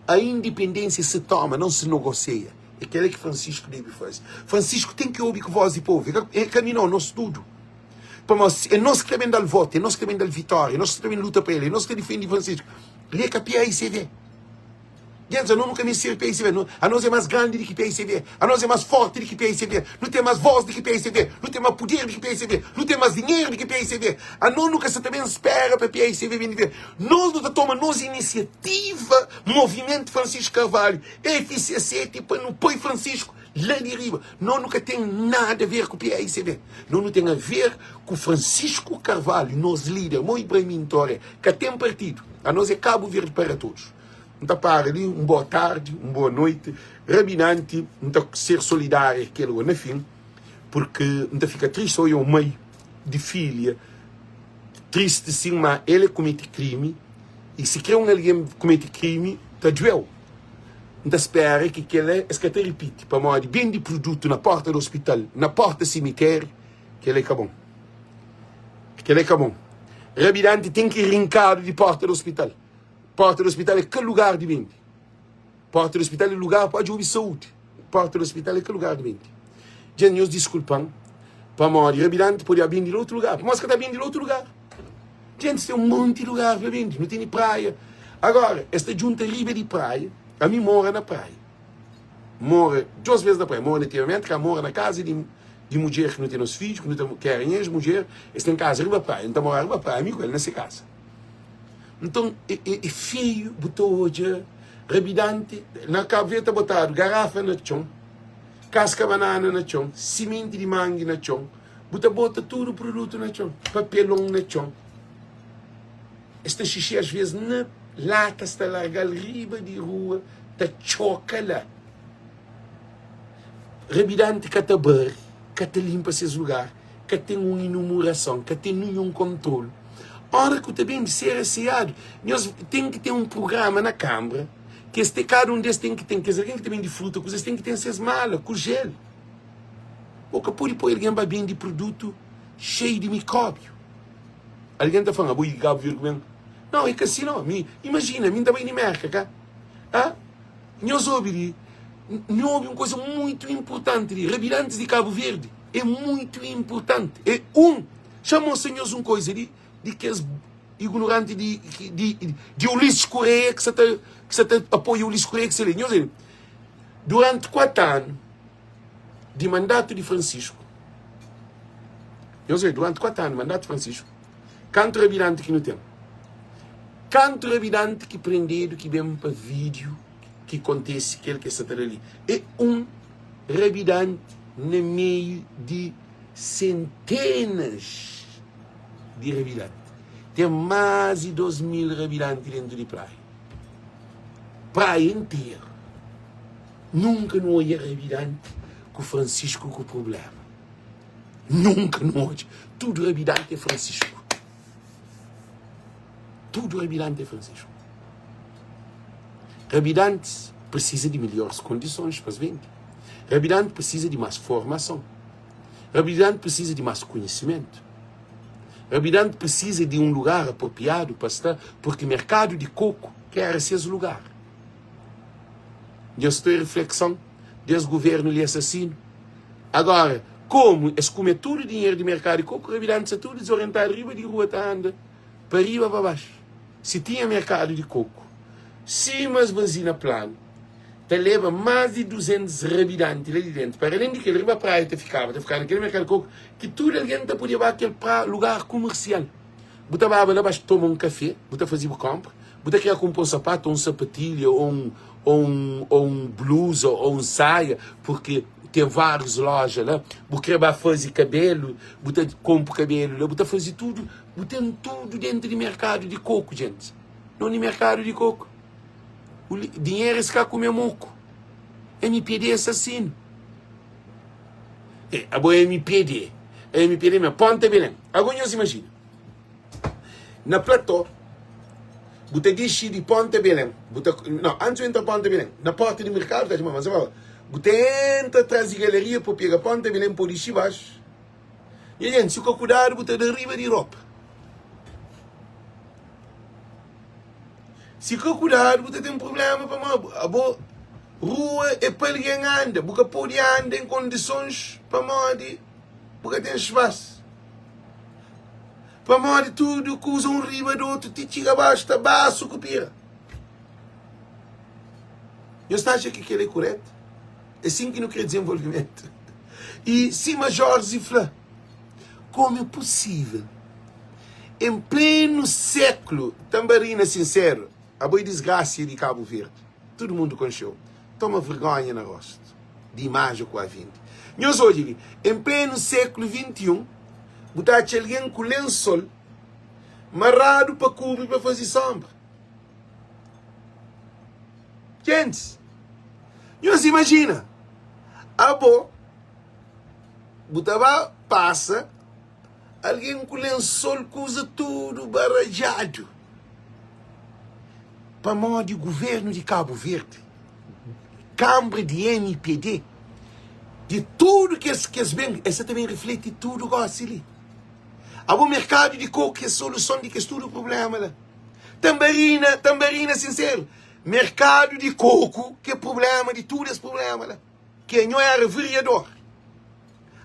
A independência se toma, não se negocia. É kel-la ki Francisco debe faze. Francisco ten ki obi ku voz di povu. É ka mi nau, nos tudu. Pamodi é nos ki ta ben da-l votu, é nos ki ta ben da-l vitória, é nos ki ta ben luta pa el, é nos ki ta difende Francisco. Li é ka PAICV. Gentis, anos nu ka meste ser PAICV. Anos é más grandi di ki PAICV. Anos é más fórti di ki PAICV. Nu ten más vós di ki PAICV. Nu ten más puder di ki PAICV. Nu ten más dinheru di ki PAICV. Anos nu ka sa ta ben spera pa PAICV ben difende. Nos nu ta toma nos inisiativa, Movimentu Francisco Carvalho, FCC, pa nu poi Francisco la di riba. Nos nu ka ten nada a ver ku PAICV. Nos nu ten a ver ku Francisco Carvalho, nos líder, mo Ibrahim Traoré. Ka ten partidu. Anos é Cabo Verde para todos. N ta para li, un boa tardi, un boa noiti. Rabinanti, N ta ser solidária kel o na fin, purki N ta fika tristi oja un mai di filha tristi sin, ma el e kumeti krimi i si kre un algen kumeti krimi ta dueu. N ta spera ki kela es ka ta ripiti, pamodi bendi prudutu na porta di ospital, na porta simitéri, kela e ka bon. Kela e ka bon. Rabidanti ten ki rinkadu di porta di ospital. Porta di ospital é ka lugar di bende. Porta di ospital é lugar pa djobe saúdi. Porta di ospital é ka lugar di bende. Dja nhos diskulpa-m pamodi rabidanti pode bende di otu lugar. Pamodi es ka ta bende di otu lugar? Djentis ten un monti lugar pa bende. Nu tene praia. Agora, es ta djunta riba di praia. Ami mora na praia. Mora dos bes na praia. Mora na Tiramenta, ka mora na kaza di di mudjer ki nu ten nos fidju, ki nu ta ki era nhas mudjer. Es ten kaza riba praia. N ta mora riba praia, ami ku el na se kaza. Nton é feiu bu ta odja rabidanti na Kabu Verdi ta botadu garafa na txon, kaska banana na txon, simenti di mangi na txon, bu ta bota tudu produtu na txon, papelon na txon. Es ta xixi asves na lata, es ta larga-l riba di rua ta txoka la. Rabidanti ka ta bari, ka ta linpa ses lugar, ka ten un inumurason, ka ten ninhun kontrolu. Ora ku ta ben di ser aseiadu, nhos ten ki ten un prugrama na kanbra ki es te kada un des ten ki ten kes algen ki ta ben di fruta kuzas ten ki ten ses mala ku jel. Bo ka pode poi algen ba bende produtu xeiu di mikróbiu. Algen ta fla-m, abo i di Kabu Verdi ku ben? Nau, é ka si nau. Mi, imajina, mi N ta bai di Merka, ka? Ah, nhos obi di, nhu obi un kuza muitu inpurtanti li, rabidantis di Kabu Verdi é muitu inpurtanti. É un Xa mostra nhos un koiza di di kes ignoranti di di di Ulisses Correia ki sa ta ki sa ta apoia Ulisses Correia ki sa li. Nhos obi, duranti 4 anu di mandatu di Francisco, nhos obi, duranti 4 anu di mandatu di Francisco, kantu rabidanti ki nu ten? Kantu rabidanti ki prendedu ki ben pa vídiu ki kontese kel ki sa ta da li? É un rabidanti na meiu di Sentenas di rabidanti. Ten más di 2.000 rabidanti dentu di praia. Praia interu. Nunka nu odja rabidanti ku Francisco ku prublema. Nunka nu odja. Tudu rabidanti é Francisco. Tudu rabidanti é Francisco. Rabidantis precisa di melhores condições pa es vende. Rabidanti precisa di más formason. Rabidante precisa di más conhecimento. Rabidante precisa di um lugar apropriado pa sta, porque mercado di coco que era ses lugar. Nhos tem reflexão des governo li assassino. Agora, como es cume tudo dinheiro di mercado di coco, rabidante sta tudo desorientado riba di rua ta anda pa riba pa baxo. Si tinha mercado di coco, sima es vazina plano, ta leba más di 200 rabidanti la di dentu. Para alén di kel, riba praia ta fikaba, ta fikaba na kel merkadu di koku ki tudu algen ta podia ba kel pra lugar kumersial. Bu ta baba la baxu toma un kafé, bu ta faze bu konpra, bu ta kria kunpra un sapatu, ô un sapatilha, ô un ô un ô un bluza, ô un saia, purki ten várius loja la. Bu kre ba faze kabelu, bu ta konpo kabelu la, bu ta faze tudu, bu ten tudu dentu di merkadu di koku, djentis. Nau di merkadu di koku. Dinheru es ka kume moku. MPD assassino. É, abo é MPD. É MPD mesmo. Ponta Belém. Agora nhos imagina. Na platô, bu ta dixi di Ponta Belém. Bu ta, não, antes de entra Ponta Belém, na porta di mercado, tá chamando, mas bu ta entra atrás di galeria para pega Ponta Belém para dixi baixo. E gente, se com cuidado, bu ta da riba di ropa. Si ka kudadu bu ta ten prubléma pamodi abo rua é pa algen anda, bu ka pode anda en kondisons pamodi bu ka ten spasu. Pamodi tudu kuza un riba di otu ti txiga baxu ta basu ku pira. Nhos ta atxa ki kel é kuretu? É sin ki nu kre dizenvolvimentu? I sima Jorge fla, komu é pusível en plenu séklu tanbarina sinseru abo é disgrasia di Kabu Verdi tudu mundu konxeu toma vergonha na rostu di imajen ku avindi nhos odja li en plenu séklu 21 bu ta atxa algen ku lensol maradu pa kubri pa faze sonbra gentis nhos imajina abo bu ta ba pasa algen ku lensol kuza tudu baradjadu pamodi guvernu di Kabu Verdi kanbra di MPD di tudu kes kes ben es sa ta ben rifleti tudu gosi li abo merkadu di koku é soluson di kes tudu prublema la tanbarina tanbarina sinseru merkadu di koku ke prublema di tudu es prublema la ki anho era vereador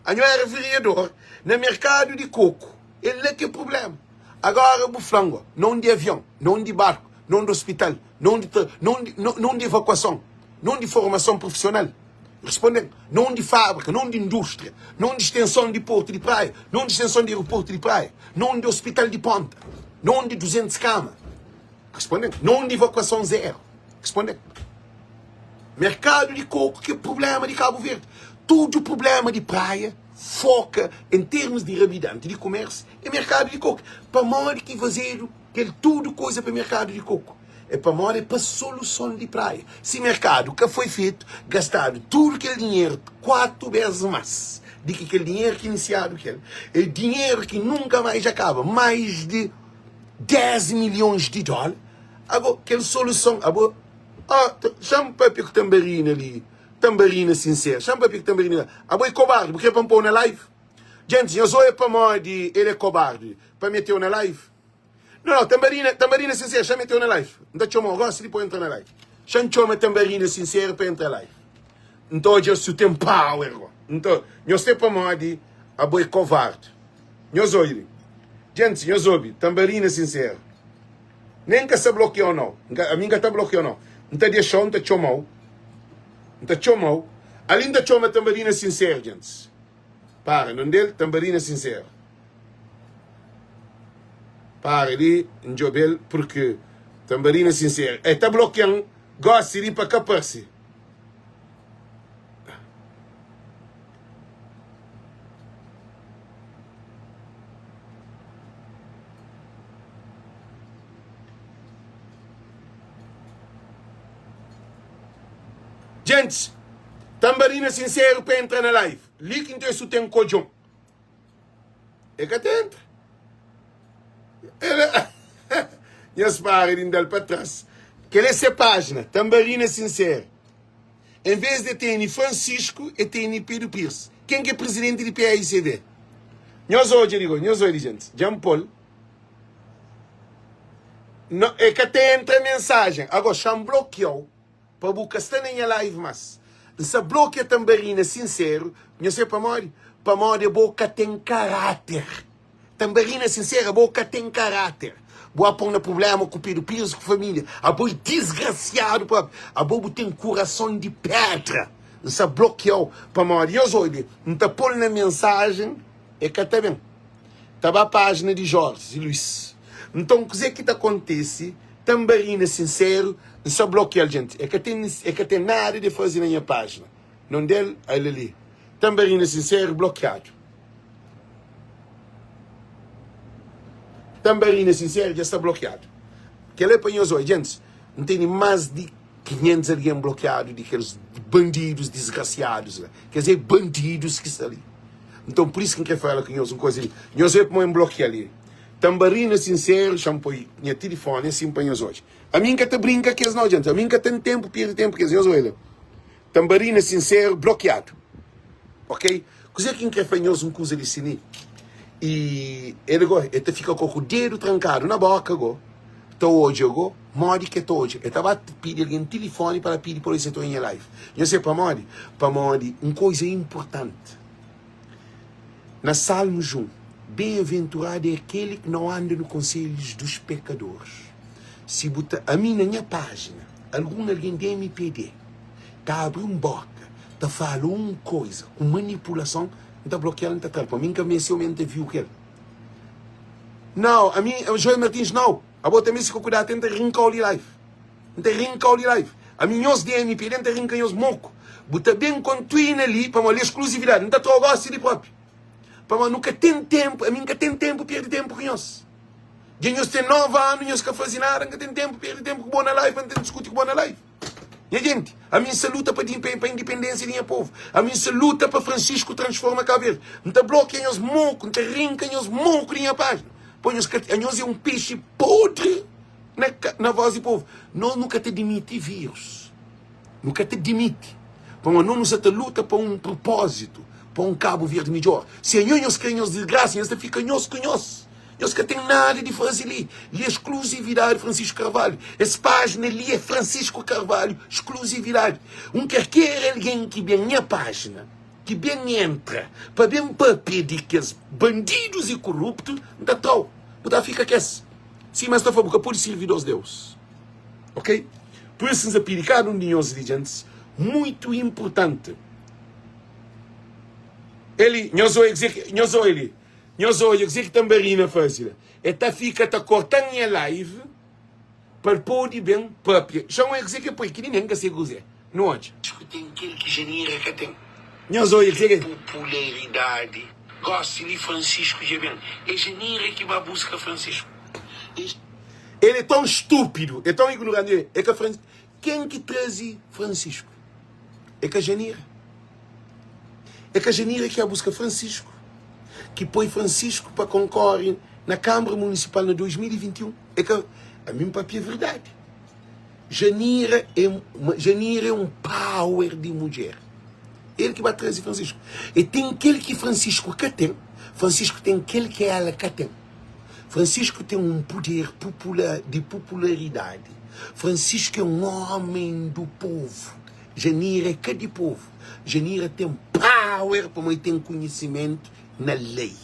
Anho era vereador na merkadu di koku é la ki é prublema agora bu flan go non di avion non di barku non di ospital non di non di non di evakuason non di formason profisional responden non di fabrika non di industria non di stenson di portu di praia non di stenson di aeroportu di praia non di ospital di ponta non di 200 kama responden non di evakuason zero responden Merkadu di koku ki é prublema di Kabu Verdi. Tudu prublema di Praia foka en termus di rabidanti di kumersi é merkadu di koku. Pamodi ki fazedu kel tudu koza pa merkadu di koku? É pamodi é pa soluson di Praia. Si merkadu ka foi fetu, gastadu tudu kel dinheru 4 bes mas di ki kel dinheru ki inisiadu kel. É dinheru ki nunka mais dja kaba, mais di 10 milhons di dola. Ago kel soluson, abo. Ah, xa-m papia ku tanbarina li. Tanbarina sinseru. Xa-m papia ku tanbarina li. Abo é kobardi, bu kre pa N pô-u na live? Djentis, nhos oia pamodi el é kobardi pa mete-u na live? Não, não, tanbarina, tanbarina sinseru, xa mete-u na live. N ta txoma-u gosi di pa entra na live. Xa N txoma tanbarina sinseru pa entra live. N ta odja si u ten power go. N ta, nhos te pamodi abo é kovardi. Nhos obi li. Djentis, nhos obi, tanbarina sinseru. Nen ka sa blokiau nau. Ami N ka ta blokiau nau. N ta dexau, N ta txomau. N ta txomau. Ali N ta txoma Tambarina Sinseru, djentis. Para, non del, Tambarina Sinseru. Para li, N djobel, purki Tambarina Sinseru. E ta blokian gosi li pa ka parse. Gentis, tambarina sinseru pa entra na live. Li ki nta su ten kodjon. E ka ta entra. Ela Nhas para di ndal pa tras. Kel é se página, tambarina sinseru. En vez de tene Francisco, e tene Pedro Pires. Ken ki é presidenti di PAICV? Nhos odja di go, nhos odja di gentis. Dja N pol. No, e ka ta entra mensajen. Ago, xa-m blokiau pa bu ka sta na nha live mas. N sa blokia Tambarina sinseru. Nhos sabe pamodi? Pamodi abo ka ten karáter. Tambarina sincera abo ka tem caráter bu a pon na problema ku Pedro Pires ku família abo é desgraciado propi abo bu tem coração de pedra N sa blokiau pamodi nhos obi N ta pol na mensagem é ka ta bem ta ba página de Jorge Luis nton kuze ki ta kontece Tambarina sincero N sa blokial gente é ka tem é ka tem nada de faze na nha página non del al ali Tambarina sincero blokiado. Tambarina sinseru dja sta blokiadu. Kel-la é pa nhos odja. Djentis, N tene más di 500 algen blokiadu di kes bandidus disgrasiadus la. Kes é bandidus ki sta li. Nton, pur isu ki N krê fala ku nhos un kuza li. Nhos odja pamodi N blokia li. Tambarina sinseru, xa N poi nha tilifoni asin pa nhos odja. Ami N ka ta brinka kes nau, djentis. Ami N ka ten tenpu, perde tenpu kes. Nhos odja la. Tambarina sinseru blokiadu. Ok? Kuzê ki N krê fla nhos un kuza di si li. I el go, el ta fika ko ku dedu trankadu na boka go. ta odja go modi ki e ta odja. E ta ba pidi algen tilifoni pa la pidi pa el ta nha live. Nhos sabe pamodi? Pamodi un koza inportanti na Salmos 1, Ben-aventuradu é akeli ki nau anda nu konselhus dus pekadoris. Si bu ta, ami na nha pájina, algun algen di mpd ta abri un boka ta fala un koza ku manipulason, N ta blokia-l, N ta tra-l, pamodi mi N ka meste aumenta view ku el. Nau, ami, Joel Martins, nau. Abo ta meste ku kudadu, N ta rinka-u di live. N ta rinka-u di live. Ami nhos di mpd, N ta rinka nhos moku. Bu ta ben kontuina li, pamodi li é sklusividadi. N ta tra-u gosi li propi. Pamodi nu ka ten tenpu, ami N ka ten tenpu perde tenpu ku nhos. Dja nhos ten 9 anu, nhos ka faze nada, N ka ten tenpu perde tenpu ku bo na live, pa N ten diskuti ku bo na live. Nha genti, ami N sa luta pa pa indipendênsia di nha povu. Ami N sa luta pa Francisco transforma Cabo Verde. N ta blokia nhos moku, N ta rinka nhos moku di nha pájina. Po nhos ka, anhos é un pexi podri na na vós di povu. Nos nu ka ta dimiti vírus. Nu ka ta dimiti. Pamodi nos nu sa ta luta pa un propózitu, pa un Cabo Verde midjór. Si anhos nhos kre nhos disgrasa, nhos ta fika nhos ku nhos. Nhos ka ten nada di faze li. Li é skluzividadi Francisco Carvalho. Es pájina li é Francisco Carvalho skluzividadi. Un kerker algen ki ben nha pájina, ki ben entra pa ben papia di kes bandidus i koruptu, N ta tra-u. Bu ta fika kes. Sima es ta fla, bu ka pode sirvi dos deus. Ok? Pur isu, N ta pidi kada un di nhos li djantis, muitu inpurtanti. Eli, nhos oia kuzê ki, nhos oia li. Nhos odja kuzê ki Tambarina faze la. El ta fika ta korta-m nha live pa el pode ben pâpia. Xa N odja kuzê ki el poi ki nen N ka sabe kuzê. Nu odja. Ku ten kel ki Janira ka ten. Nhos odja kuzê ki. Popularidadi. Gosi li Francisco dja ben. É Janira ki ba buska Francisco. É. El é tão stúpidu, é tão ignoranti. É ka Fran. Ken ki traze Francisco? É ka Janira. É ka Janira ki a buska Francisco, ki poi Francisco pa konkore na Kâmara Munisipal na 2021. É ka, ami N papia verdadi. Janira é, Janira é un power di mudjer. El ki ba traze Francisco. E ten kel ki Francisco ka ten, Francisco ten kel ki ela ka ten. Francisco ten un puder popular, di popularidadi. Francisco é un homem do povo. Janira é ka di povo. Janira ten power pamodi ten konhisimentu na lei.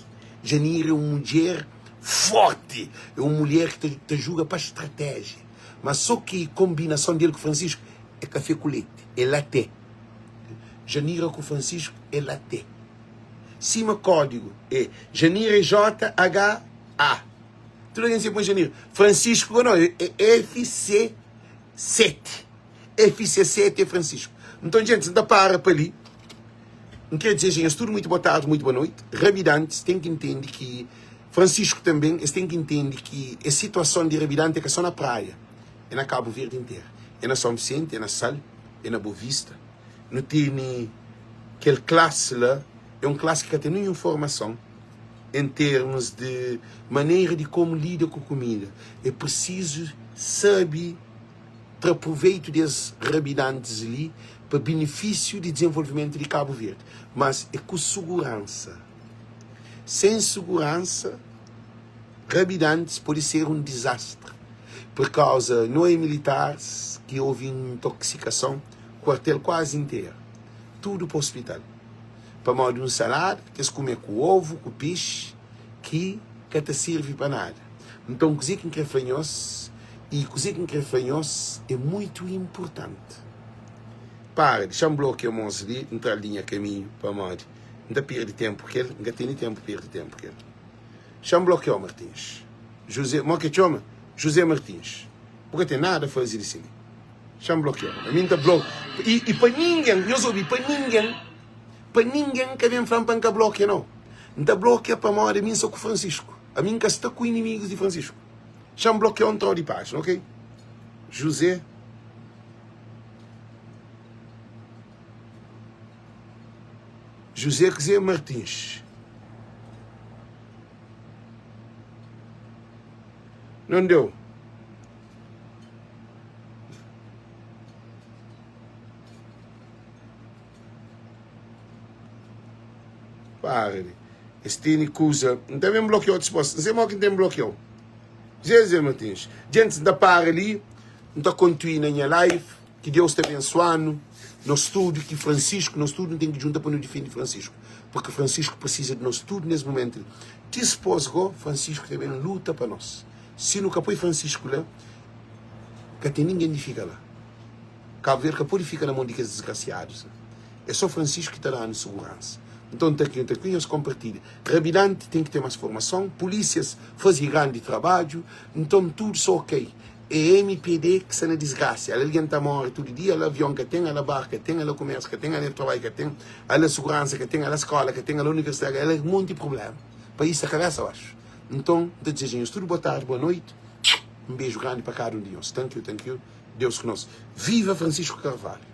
Janira é un mudjer forti, é un mulher ki ta juga pa stratéjia. Ma so ki konbinason del ku Francisco é kafé ku leti, é laté. Janira ku Francisco é laté. Sima kódigu é Janira é JHA. Tudu algen sabe ma Janira. Francisco gó nau, é FC7. FC7 é Francisco. Nton, djentis, N ta para pa li. N kre dizeja nhos tudu muitu boa tardi, muitu boa noiti. Rabidantis ten ki ntende ki Francisco tanben, es ten ki ntende ki es situason di rabidanti é ka so na Praia, é na Kabu Verdi interu. É na Son Visenti, é na Sal, é na Bovista. Nu tene kel klasi la, é un klasi ki ka ten ninhun formason en termus di manera di komu lida ku kumida. É prisizu sabe tra proveitu di es rabidantis li pa benefisiu di dizenvolvimentu di Kabu Verdi, mas é ku suguransa. Sen suguransa, rabidantis pode ser un dizastri, pur kauza no é militaris ki ovi intoksikason, kuartel kuazi interu, tudu pa ospital, pamodi un salada ki es kume ku ovu, ku pexi, ki ka ta sirvi pa nada. Nton, kuzê ki N krê fla nhos, i kuzê ki N krê fla nhos é muitu inportanti. Para, dexa-m blokia mos li, N tra-l di nha kaminhu, pamodi N ta perde ténpu ku el, N ka tene ténpu perde ténpu ku el. Xa-m blokia-u, Martins. José, mo ke txoma? José Martins. Bu ka ten nada faze di si li. Xa-m blokia-u. Ami N ta blo. I, i pa ningen, nhos obi, pa ningen, pa ningen ka ben fla-m pa N ka blokia, nau. N ta blokia pamodi ami N sta ku Francisco. Ami N ka sta ku inimigus di Francisco. Xa-m blokia-u, N tra-u di pájina, ok? José. José Kzé Martins. Não deu. Para de. Es tene kuza. N ta ben blokiau dispos. N sei mo ki N ten blokiau. Zezé Martins, Djentis N ta para li, N ta kontui na nha live, ki Deus ta abensuanu, nos tudu, ki Francisco, nos tudu nu ten ki djunta pa nu difende Francisco, porque Francisco presiza di nos tudu nes mumentu li. Dispos go, Francisco ta ben luta pa nos. Si nu ka poi Francisco la, ka ten ningen di fika la. Cabo Verde ka pode fika na mon di kes disgrasiadus la. É só Francisco ki ta danu seguransa. Nton ta ki ta ki nhos konpartilha. Rabidanti ten ki ten mas formason, polísias faze grandi trabadju, nton tudu sta ok. É mpd ki sta na disgrasia. Ala algen ta more tudu dia, ala avion ka ten, ala bar ka ten, ala kumersu ka ten, ala trabadju ka ten, ala seguransa ka ten, ala skola ka ten, ala universidadi ka ten, ala monti prublema. País sta kabesa baxu. Nton, N ta dizeja nhos tudu boa tardi, boa noiti. Un beju grandi pa kada un di nhos. Thank you, thank you. Deus ku nos. Viva Francisco Carvalho!